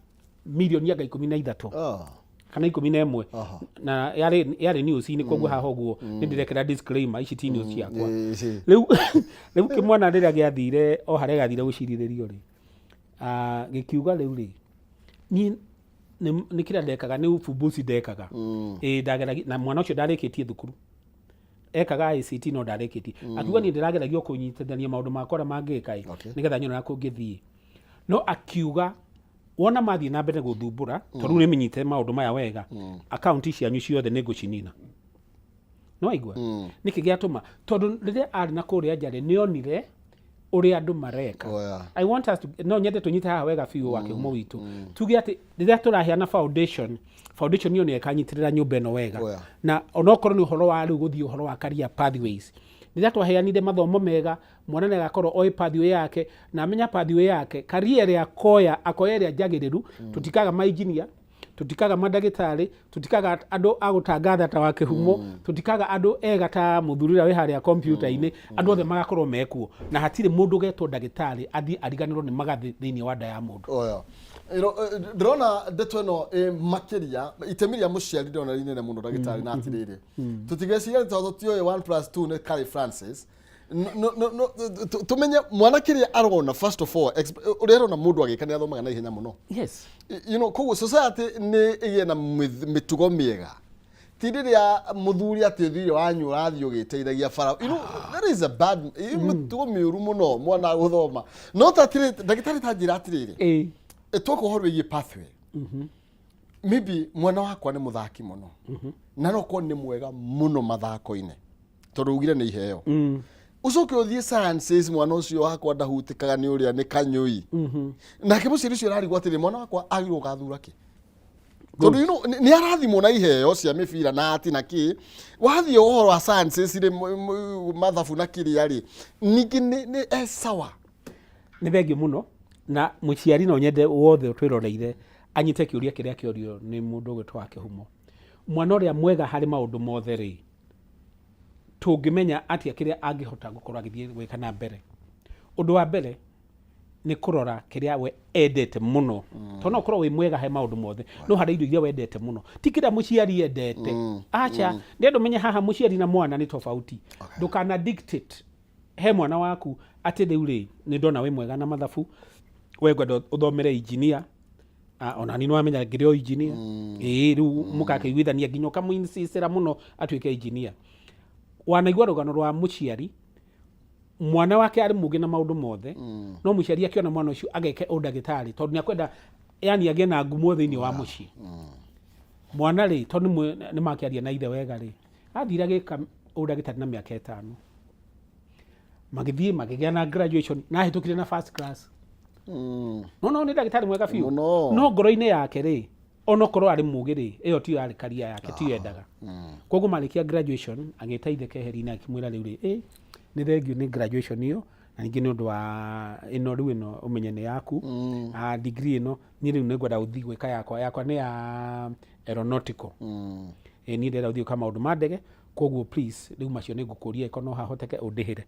mirioni anga 13. Kana 11. Na yarĩ news-inĩ, koguo haha ũguo nĩ ndĩrekĩra disclaimer, ici ti news ciakwa. Rĩu kĩmwana rĩrĩa gĩathire o harĩa gĩathire gũcirithĩrio rĩ, gĩkiuga rĩu rĩ, niĩ nĩ kĩrĩa ndekaga nĩ ufumbuzi ndekaga. Ĩĩ, ndageragia, na mwana ũcio ndarĩkĩtie thukuru. Ekaga ICT no ndarĩkĩtie. Akiuga niĩ ndĩrageragio kũnyitithania maũndũ makwa ũrĩa mangĩka ĩ, nĩgetha nyone ũrĩa kũngĩthiĩ. No akiuga wona mathiĩ na mbere gũthumbũra, tondũ rĩu nĩmenyite maũndũ maya wega, akaunti cianyu ciothe nĩ ngũcinina. Nĩ waigua? Nĩkĩ gĩatũma? Tondũ rĩrĩa arĩ na kũrĩa nja rĩ, nĩonire ũrĩa andũ mareka. I want us to, no nyende tũnyite haha wega biũ wa kĩhumo witũ. Tuge atĩ rĩrĩa tũraheana foundation, foundation ĩyo nĩyo ĩkanyitĩrĩra nyũmba ĩno wega. Na onokorwo nĩ ũhoro wa rĩu gũthiĩ ũhoro wa career pathways, rĩrĩa twaheanire mathomo mega, mwana nĩ agakorwo oĩ pathway yake, na amenya pathway yake, career ĩrĩa akoya, akoya ĩrĩa njagĩrĩru. Tũtikaga ma engineer, tũtikaga mandagĩtarĩ, tũtikaga andũ a gũtangatha ta wa kĩhumo, tũtikaga andũ ega ta mũthuri ũrĩa wĩ harĩa kompiuta-inĩ. Andũ othe magakorwo mekuo, na hatirĩ mũndũ ũgetwo ndagĩtarĩ athiĩ ariganĩrwo nĩ magathĩ thĩinĩ wa nda ya mũndũ. Ndĩrona ndeto ĩno makĩria itemi rĩa mũciari ndĩrona rĩ inene mũno ndagĩtarĩ, na atĩrĩrĩ, tũtigeciria atĩ tondũ tũtiũĩ 1 plus 2 nĩ Carey Francis. Tũmenye mwana kĩrĩa arona, first of all, ũrĩa arona mũndũ agĩka, nĩ athomaga na ihenya mũno. Koguo society nĩ ĩgĩe na mĩtugo mĩega, ti rĩrĩa mũthuri atĩ ũthire wanyu ũrathiĩ ũgĩteithagia bara. That is a bad mĩtugo mĩũru mũno mwana gũthoma. No ta atĩrĩ, ndagĩtarĩ, ta njĩra atĩrĩrĩ, twoka ũhoro wĩgiĩ pathway, maybe mwana wakwa nĩ mũthaki mũno, na no korwo nĩ mwega mũno mathako-inĩ, tondũ ugire nĩ iheo, ũcoke ũthiĩ sciences, mwana ũcio wakwa ndahutĩkaga nĩ ũrĩa nĩ kanyũi. Nake mũciari ũcio ararigwo atĩrĩ, mwana wakwa agĩrĩirwo gũgathura kĩ? Tondũ nĩ arathimwo na iheo cia mĩbira na ati na kĩ, wathiĩ ũhoro wa sciences rĩ, mathabu na kĩrĩa rĩ, ningĩ nĩ e sawa. Nĩ thengiũ mũno, na mũciari no nyende wothe ũtwĩroreire anyite kĩũria kĩrĩa kĩorio nĩ mũndũ ũgwĩtwo wa kĩhumo. Mwana ũrĩa mwega harĩ maũndũ mothe rĩ, tũngĩmenya atĩa kĩrĩa angĩhota gũkorwo agĩthiĩ gwĩka na mbere? Ũndũ wa mbere nĩ kũrora kĩrĩa we endete mũno, tondũ no ũkorwo wĩ mwega he maũndũ mothe, no harĩ indo iria wendete mũno, ti kĩrĩa mũciari endete. Aca, ndĩrenda ũmenye haha mũciari na mwana nĩ tofauti. Ndũkana dictate he mwana waku atĩ rĩu rĩ, nĩ ndona wĩ mwega na mathabu, we ngwenda ũthomere engineer. Ona ni nĩwamenya ngĩrĩ o engineer. Ĩĩ, rĩu mũgakĩiguithania nginya ũkamũinsistĩra mũno atuĩke engineer. Wanaigua rũgano rwa mũciari, mwana wake arĩ mũgĩ na maũndũ mothe, no mũciari akĩona mwana ũcio ageke ũndagĩtarĩ tondũ nĩ akwenda yani agĩe na ngumo thĩinĩ wa mũciĩ. Mwana rĩ, tondũ nĩ makĩaria na ithe wega rĩ, athire agĩka ũndagĩtarĩ na mĩaka 5. Magĩthiĩ makĩgĩa na graduation na ahĩtũkire na first class. No no nĩ ndagĩtarĩ mwega biũ. Mũno. No ngoro-inĩ yake rĩ, onokorwo arĩ mũgĩ rĩ, ĩyo tiyo yarĩ career yake, tiyo endaga. Koguo marĩkia graduation, agĩta ithe keheri-inĩ akĩmwĩra rĩu rĩ, ĩ nĩ thengiũ nĩ graduation ĩyo, na ningĩ nĩ ũndũ wa ĩno rĩu ĩno ũmenye nĩ yaku, degree ĩno, niĩ rĩu nĩngwenda gũthiĩ gwĩka yakwa, yakwa nĩ ya aeronautical. Ĩ niĩ ndĩrenda gũthiĩ gwĩka maũndũ ma ndege, koguo please rĩu macio nĩ ngũkũria ĩko no hahoteke ũndĩhĩre.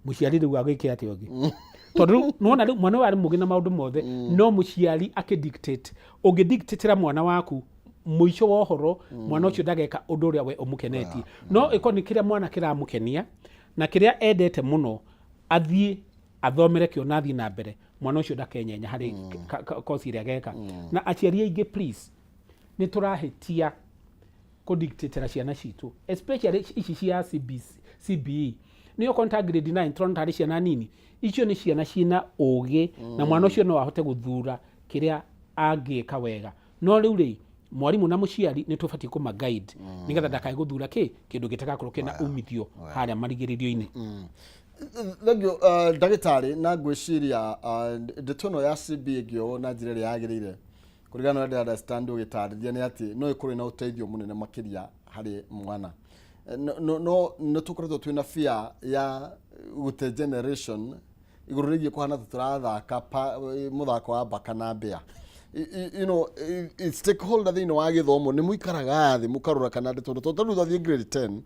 Mũciari rĩu agĩke atĩa ũngĩ? Tondũ rĩu nĩwona rĩu mwana ũyũ arĩ mũgĩ na maũndũ mothe, no mũciari akĩ-dictate. Ũngĩ-dictatĩra mwana waku, mũico wa ũhoro, mwana ũcio ndageka ũndũ ũrĩa we ũmũkenetie. No ĩkorwo nĩ kĩrĩa mwana kĩramũkenia, na kĩrĩa endete mũno, athiĩ athomere kĩo na athiĩ na mbere, mwana ũcio ndakenyenya harĩ course ĩrĩa ageka. Na aciari aingĩ please, nĩ tũrahĩtia kũ-dictatĩra ciana citũ, especially ici cia CBC, CBE. Nĩ okorwo nĩ ta grade 9 tũrona tarĩ ciana nini, icio nĩ ciana ciĩna ũgĩ, na mwana ũcio no ahote gũthura kĩrĩa angĩka wega. No rĩu rĩ, mwarimũ na mũciari nĩ tũbatiĩ kũma guide, nĩgetha ndakae gũthura kĩ kĩndũ gĩtagakorwo kĩna umithio harĩa marigĩrĩrio-inĩ. Thengiũ ndagĩtarĩ, na ngwĩciria ndeto ĩno ya CBE ĩngĩoywo na njĩra ĩrĩa yagĩrĩire, kũringana na ũrĩa ndĩra understand ũgĩtarĩria nĩ atĩ no ĩkorwo ĩna ũteithio mũnene makĩria harĩ mwana. No no nĩ tũkoretwo twĩna fear ya gũte generation igũrũ rĩgiĩ kũhana ta tũrathaka mũthako wa mbaka na mbĩa. Stakeholder thĩinĩ wa gĩthomo nĩ mũikaraga thĩ mũkarora kana ndeto tondũ rĩu twathiĩ grade 10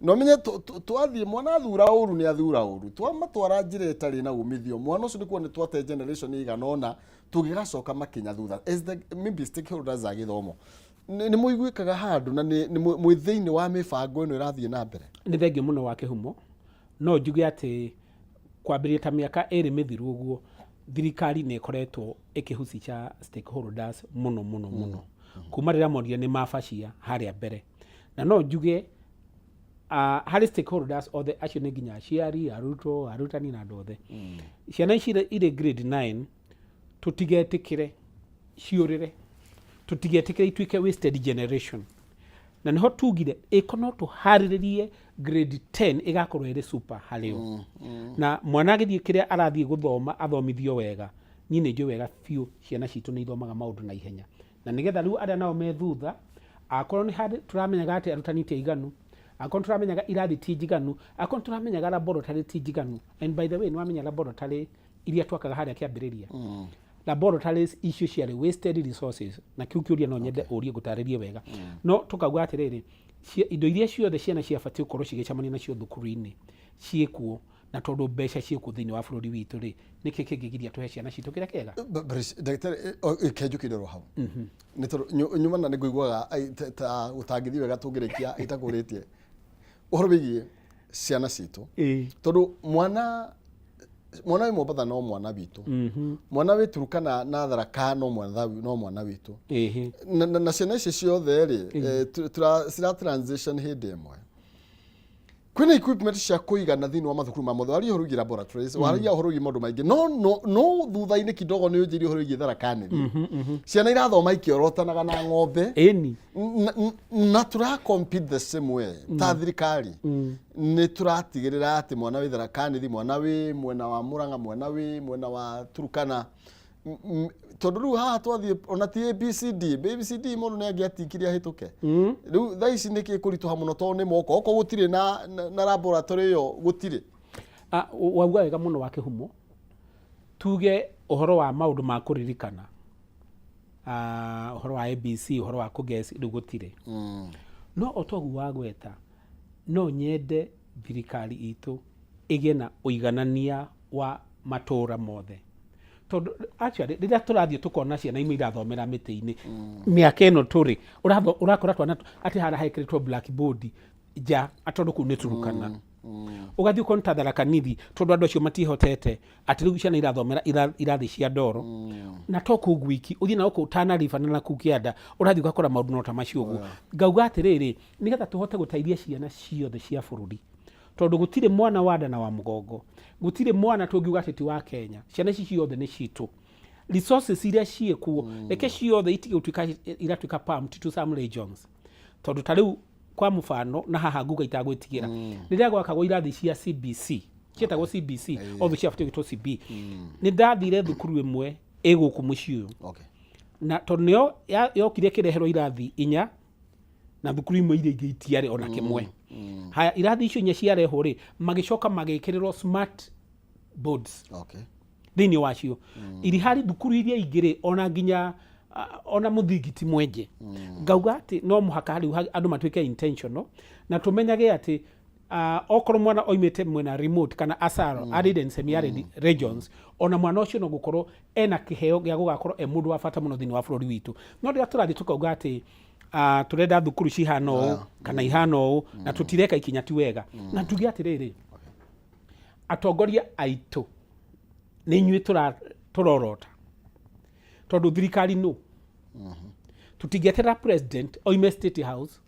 no menye twathiĩ mwana athura ũru nĩ athura ũru, twamatwara njĩra ĩtarĩ na umithio mwana ũcio nĩ kuona nĩ twate generation ĩigana ũna tũgĩgacoka makinya thutha. As the maybe stakeholders a gĩthomo nĩ mũiguĩkaga handũ na nĩ mwĩ thĩinĩ wa mĩbango ĩno ĩrathiĩ na mbere? Nĩ thengiũ mũno wa kĩhumo. No njuge atĩ kwambĩrĩria ta mĩaka 2 mĩthiru ũguo, thirikari nĩ ĩkoretwo ĩkĩhucica stakeholders mũno mũno mũno, kuma rĩrĩa monire nĩ mabacia harĩa mbere. Na no njuge harĩ stakeholders othe acio nĩ nginya aciari, arutwo, arutani na andũ othe. Ciana ici irĩ grade 9 tũtigetĩkĩre ciũrĩre, tũtigetĩkĩre ituĩke wasted generation. Na nĩho tugire ĩko no tũharĩrĩrie grade 10 ĩgakorwo ĩrĩ super harĩ o. Na mwana agĩthiĩ kĩrĩa arathiĩ gũthoma athomithio wega, niĩ nĩ njũĩ wega biũ ciana citũ nĩ ithomaga maũndũ na ihenya. Na nĩgetha rĩu arĩa nao me thutha, akorwo nĩ harĩ tũramenyaga atĩ arutani ti aiganu, akorwo tũramenyaga irathi ti njiganu, akorwo tũramenyaga laboratory ti njiganu. And by the way, nĩ wamenya laboratory iria twakaga harĩa kĩambĩrĩria, laboratories icio ciarĩ wasted resources. Na kĩu kĩũria no nyende ũrie ngũtarĩrie wega. No tũkauga atĩrĩrĩ, indo iria ciothe ciana ciabatiĩ gũkorwo cigĩcemania nacio thukuru-inĩ ciĩkuo, na tondũ mbeca ciĩkuo thĩinĩ wa bũrũri witũ rĩ, nĩkĩ kĩngĩgiria tũhe ciana citũ kĩrĩa kĩega? Ndagĩtarĩ, kenjũkĩire oro hau nĩ tondũ nyuma na nĩ ngũiguaga ta gũtangĩthiĩ wega tũngĩrĩkia itakũrĩtie ũhoro wĩgiĩ ciana citũ, tondũ mwana wĩ Mombatha no mwana witũ, mwana wĩ Turukana na Tharaka no mwana no mwana witũ. Na ciana ici ciothe rĩ, cira transition hĩndĩ ĩmwe. Kwĩna equipment cia kũigana thĩinĩ wa mathukuru ma mothe? Waria ũhoro wĩgiĩ laboratories, waria ũhoro wĩgiĩ maũndũ maingĩ, no no no thutha-inĩ kidogo nĩ ũnjĩrie ũhoro wĩgiĩ Tharaka Nithi. Ciana irathoma ikĩorotanaga na ng'ombe na tũra compete the same way. Ta thirikari nĩ tũratigĩrĩra atĩ mwana wĩ Tharaka Nithi, mwana wĩ mwena wa Murang'a, mwana wĩ mwena wa Turukana, tondũ rĩu haha twathiĩ ona ti ABCD ABCD mũndũ nĩ angĩatikirie ahĩtũke. Rĩu thaa ici nĩ kĩkũritũha mũno tondũ nĩ moko okorwo gũtirĩ na laboratory ĩyo gũtirĩ. Wauga wega mũno wa kĩhumo. Tuge ũhoro wa maũndũ ma kũririkana, ũhoro wa ABC, ũhoro wa kũgesi, rĩu gũtirĩ. No o toguo wagweta, no nyende thirikari itũ ĩgĩe na ũiganania wa matũra mothe, tondũ actually rĩrĩa tũrathiĩ tũkona ciana imwe irathomera mĩtĩ-inĩ mĩaka ĩno tũrĩ, ũrakora twana atĩ harĩa hekĩrĩtwo blackboard nja tondũ kũu nĩ Turukana. Ũgathiĩ ũkona ta Tharaka Nithi, tondũ andũ acio matihotete, atĩ rĩu ciana irathomera irathi cia ndoro. Na to kũu gwiki, ũthiĩ na gũkũ Tana River na nakũu kĩanda, ũrathiĩ ũgakora maũndũ no ta macio ũguo. Ngauga atĩrĩrĩ, nĩgetha tũhote gũteithia ciana ciothe cia bũrũri, tondũ gũtirĩ mwana wa nda na wa mũgongo, gũtirĩ mwana tũngiuga atĩ ti wa Kenya, ciana ici ciothe nĩ citũ. Resources iria ciĩ kuo, reke ciothe itige gũtuĩka iratuĩka pumped to some regions, tondũ ta rĩu kwa mũbano na haha nguga itagwĩtigĩra, rĩrĩa gwakagwo irathi cia CBC, ciĩtagwo CBC, othe ciabatiĩ gwĩtwo CB, nĩ ndathire thukuru ĩmwe ĩ gũkũ mũciĩ ũyũ, na tondũ nĩyo yokire ĩkĩreherwo irathi inya na thukuru imwe iria ingĩ itiarĩ ona kĩmwe. Haya, irathi icio inya ciarehwo rĩ, magĩcoka magĩkĩrĩrwo smart boards thĩinĩ wacio, iri harĩ thukuru iria ingĩ rĩ, ona nginya ona mũthingi ti mwenje. Ngauga atĩ no mũhaka rĩu andũ matuĩke intentional na tũmenyage atĩ okorwo mwana oimĩte mwena remote kana asaro, arid and semi arid regions, ona mwana ũcio no gũkorwo ena kĩheo gĩa gũgakorwo e mũndũ wa bata mũno thĩinĩ wa bũrũri witũ. No rĩrĩa tũrathiĩ tũkauga atĩ tũrenda thukuru cihana ũũ kana ihana ũũ na tũtireka ikinya, ti wega. Na tuge atĩrĩrĩ, atongoria aitũ, nĩ inyuĩ tũrorota, tondũ thirikari nũ tũtingĩeterera president oime State House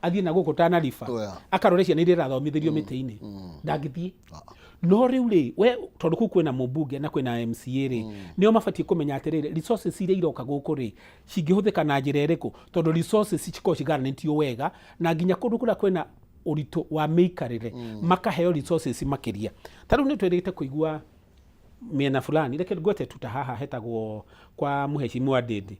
athiĩ na gũkũ Tana River akarore ciana iria irathomithĩrio mĩtĩ-inĩ, ndangĩthiĩ. No rĩu rĩ, we tondũ kũu kwĩna mũmbunge na kwĩna MCA rĩ, nĩo mabatiĩ kũmenya atĩrĩrĩ, resources iria iroka gũkũ rĩ, cingĩhũthĩka na njĩra ĩrĩkũ, tondũ resources cikorwo cigaranĩtio wega na nginya kũndũ kũrĩa kwĩna ũritũ wa mĩikarĩre makaheo resources makĩria. Ta rĩu nĩ twĩrĩgĩte kũigua mĩena fulani, reke ngwete tu ta haha hetagwo kwa mũhecimiwa Ndĩndĩ,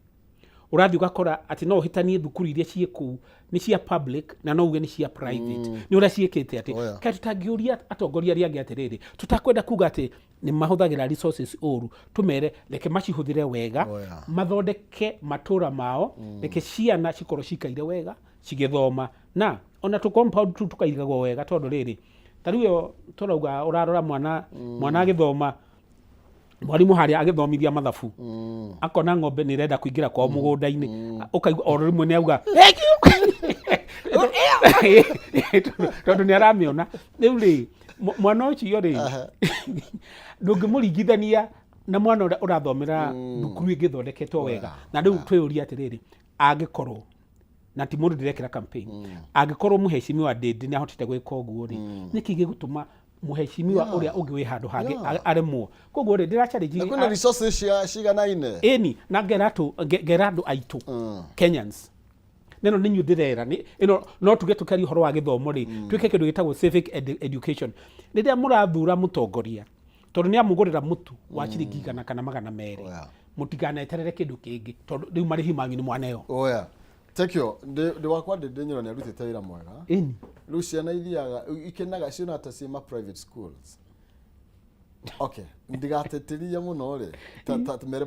ũrathiĩ ũgakora atĩ no ũhĩtanie thukuru iria ciĩ kũu nĩ cia public na no uge nĩ cia private, nĩ ũrĩa ciĩkĩte atĩ. Kaĩ tũtangĩũria atongoria arĩa angĩ atĩrĩrĩ, tũtakwenda kuga atĩ nĩ mahũthagĩra resources ũru, tũmere reke macihũthĩre wega, mathondeke matũra mao, reke ciana cikorwo cikaire wega cigĩthoma, na ona tũ compound tu tũkaigagwo wega, tondũ rĩrĩ, ta rĩu ĩyo tũrauga, ũrarora mwana agĩthoma, mwarimũ harĩa agĩthomithia mathabu, akona ng'ombe nĩ ĩrenda kũingĩra kwao mũgũnda-inĩ, ũkaigua o rĩmwe nĩ auga tondũ nĩ aramĩona. Rĩu rĩ, mwana ũcio rĩ, ndũngĩmũringithania na mwana ũrĩa ũrathomera thukuru ĩngĩ ĩthondeketwo wega. Na rĩu twĩyũrie atĩrĩrĩ, angĩkorwo na ti mũndũ ndĩrekĩra campaign, angĩkorwo mũhecimiwa Ndĩndĩ nĩ ahotete gwĩka ũguo rĩ, nĩkĩ gĩgũtũma mũhecimiwa ũrĩa ũngĩ wĩ handũ hangĩ aremwo? Koguo rĩ, ndĩra challenge Na kwĩna resources cia ciganaine. Ĩni, na ngera ngera andũ aitũ Kenyans, nĩno nĩ inyuĩ ndĩrera, ĩno no tuge tũkaria ũhoro wa gĩthomo rĩ, twĩke kĩndũ gĩtagwo civic education rĩrĩa mũrathura mũtongoria, tondũ nĩ amũgũrĩra mũtu wa ciringi 100 kana 200, mũtikaneterere kĩndũ kĩngĩ, tondũ rĩu marĩhi manyu nĩ mwaneo. Oya, tekio ndĩ wakwa ndĩ nyona nĩ arutĩte wĩra mwega. Rĩu ciana ithiaga ikenaga ciona ta ciĩ ma private schools. Okay, ndigatetĩria mũno rĩ, ta mere.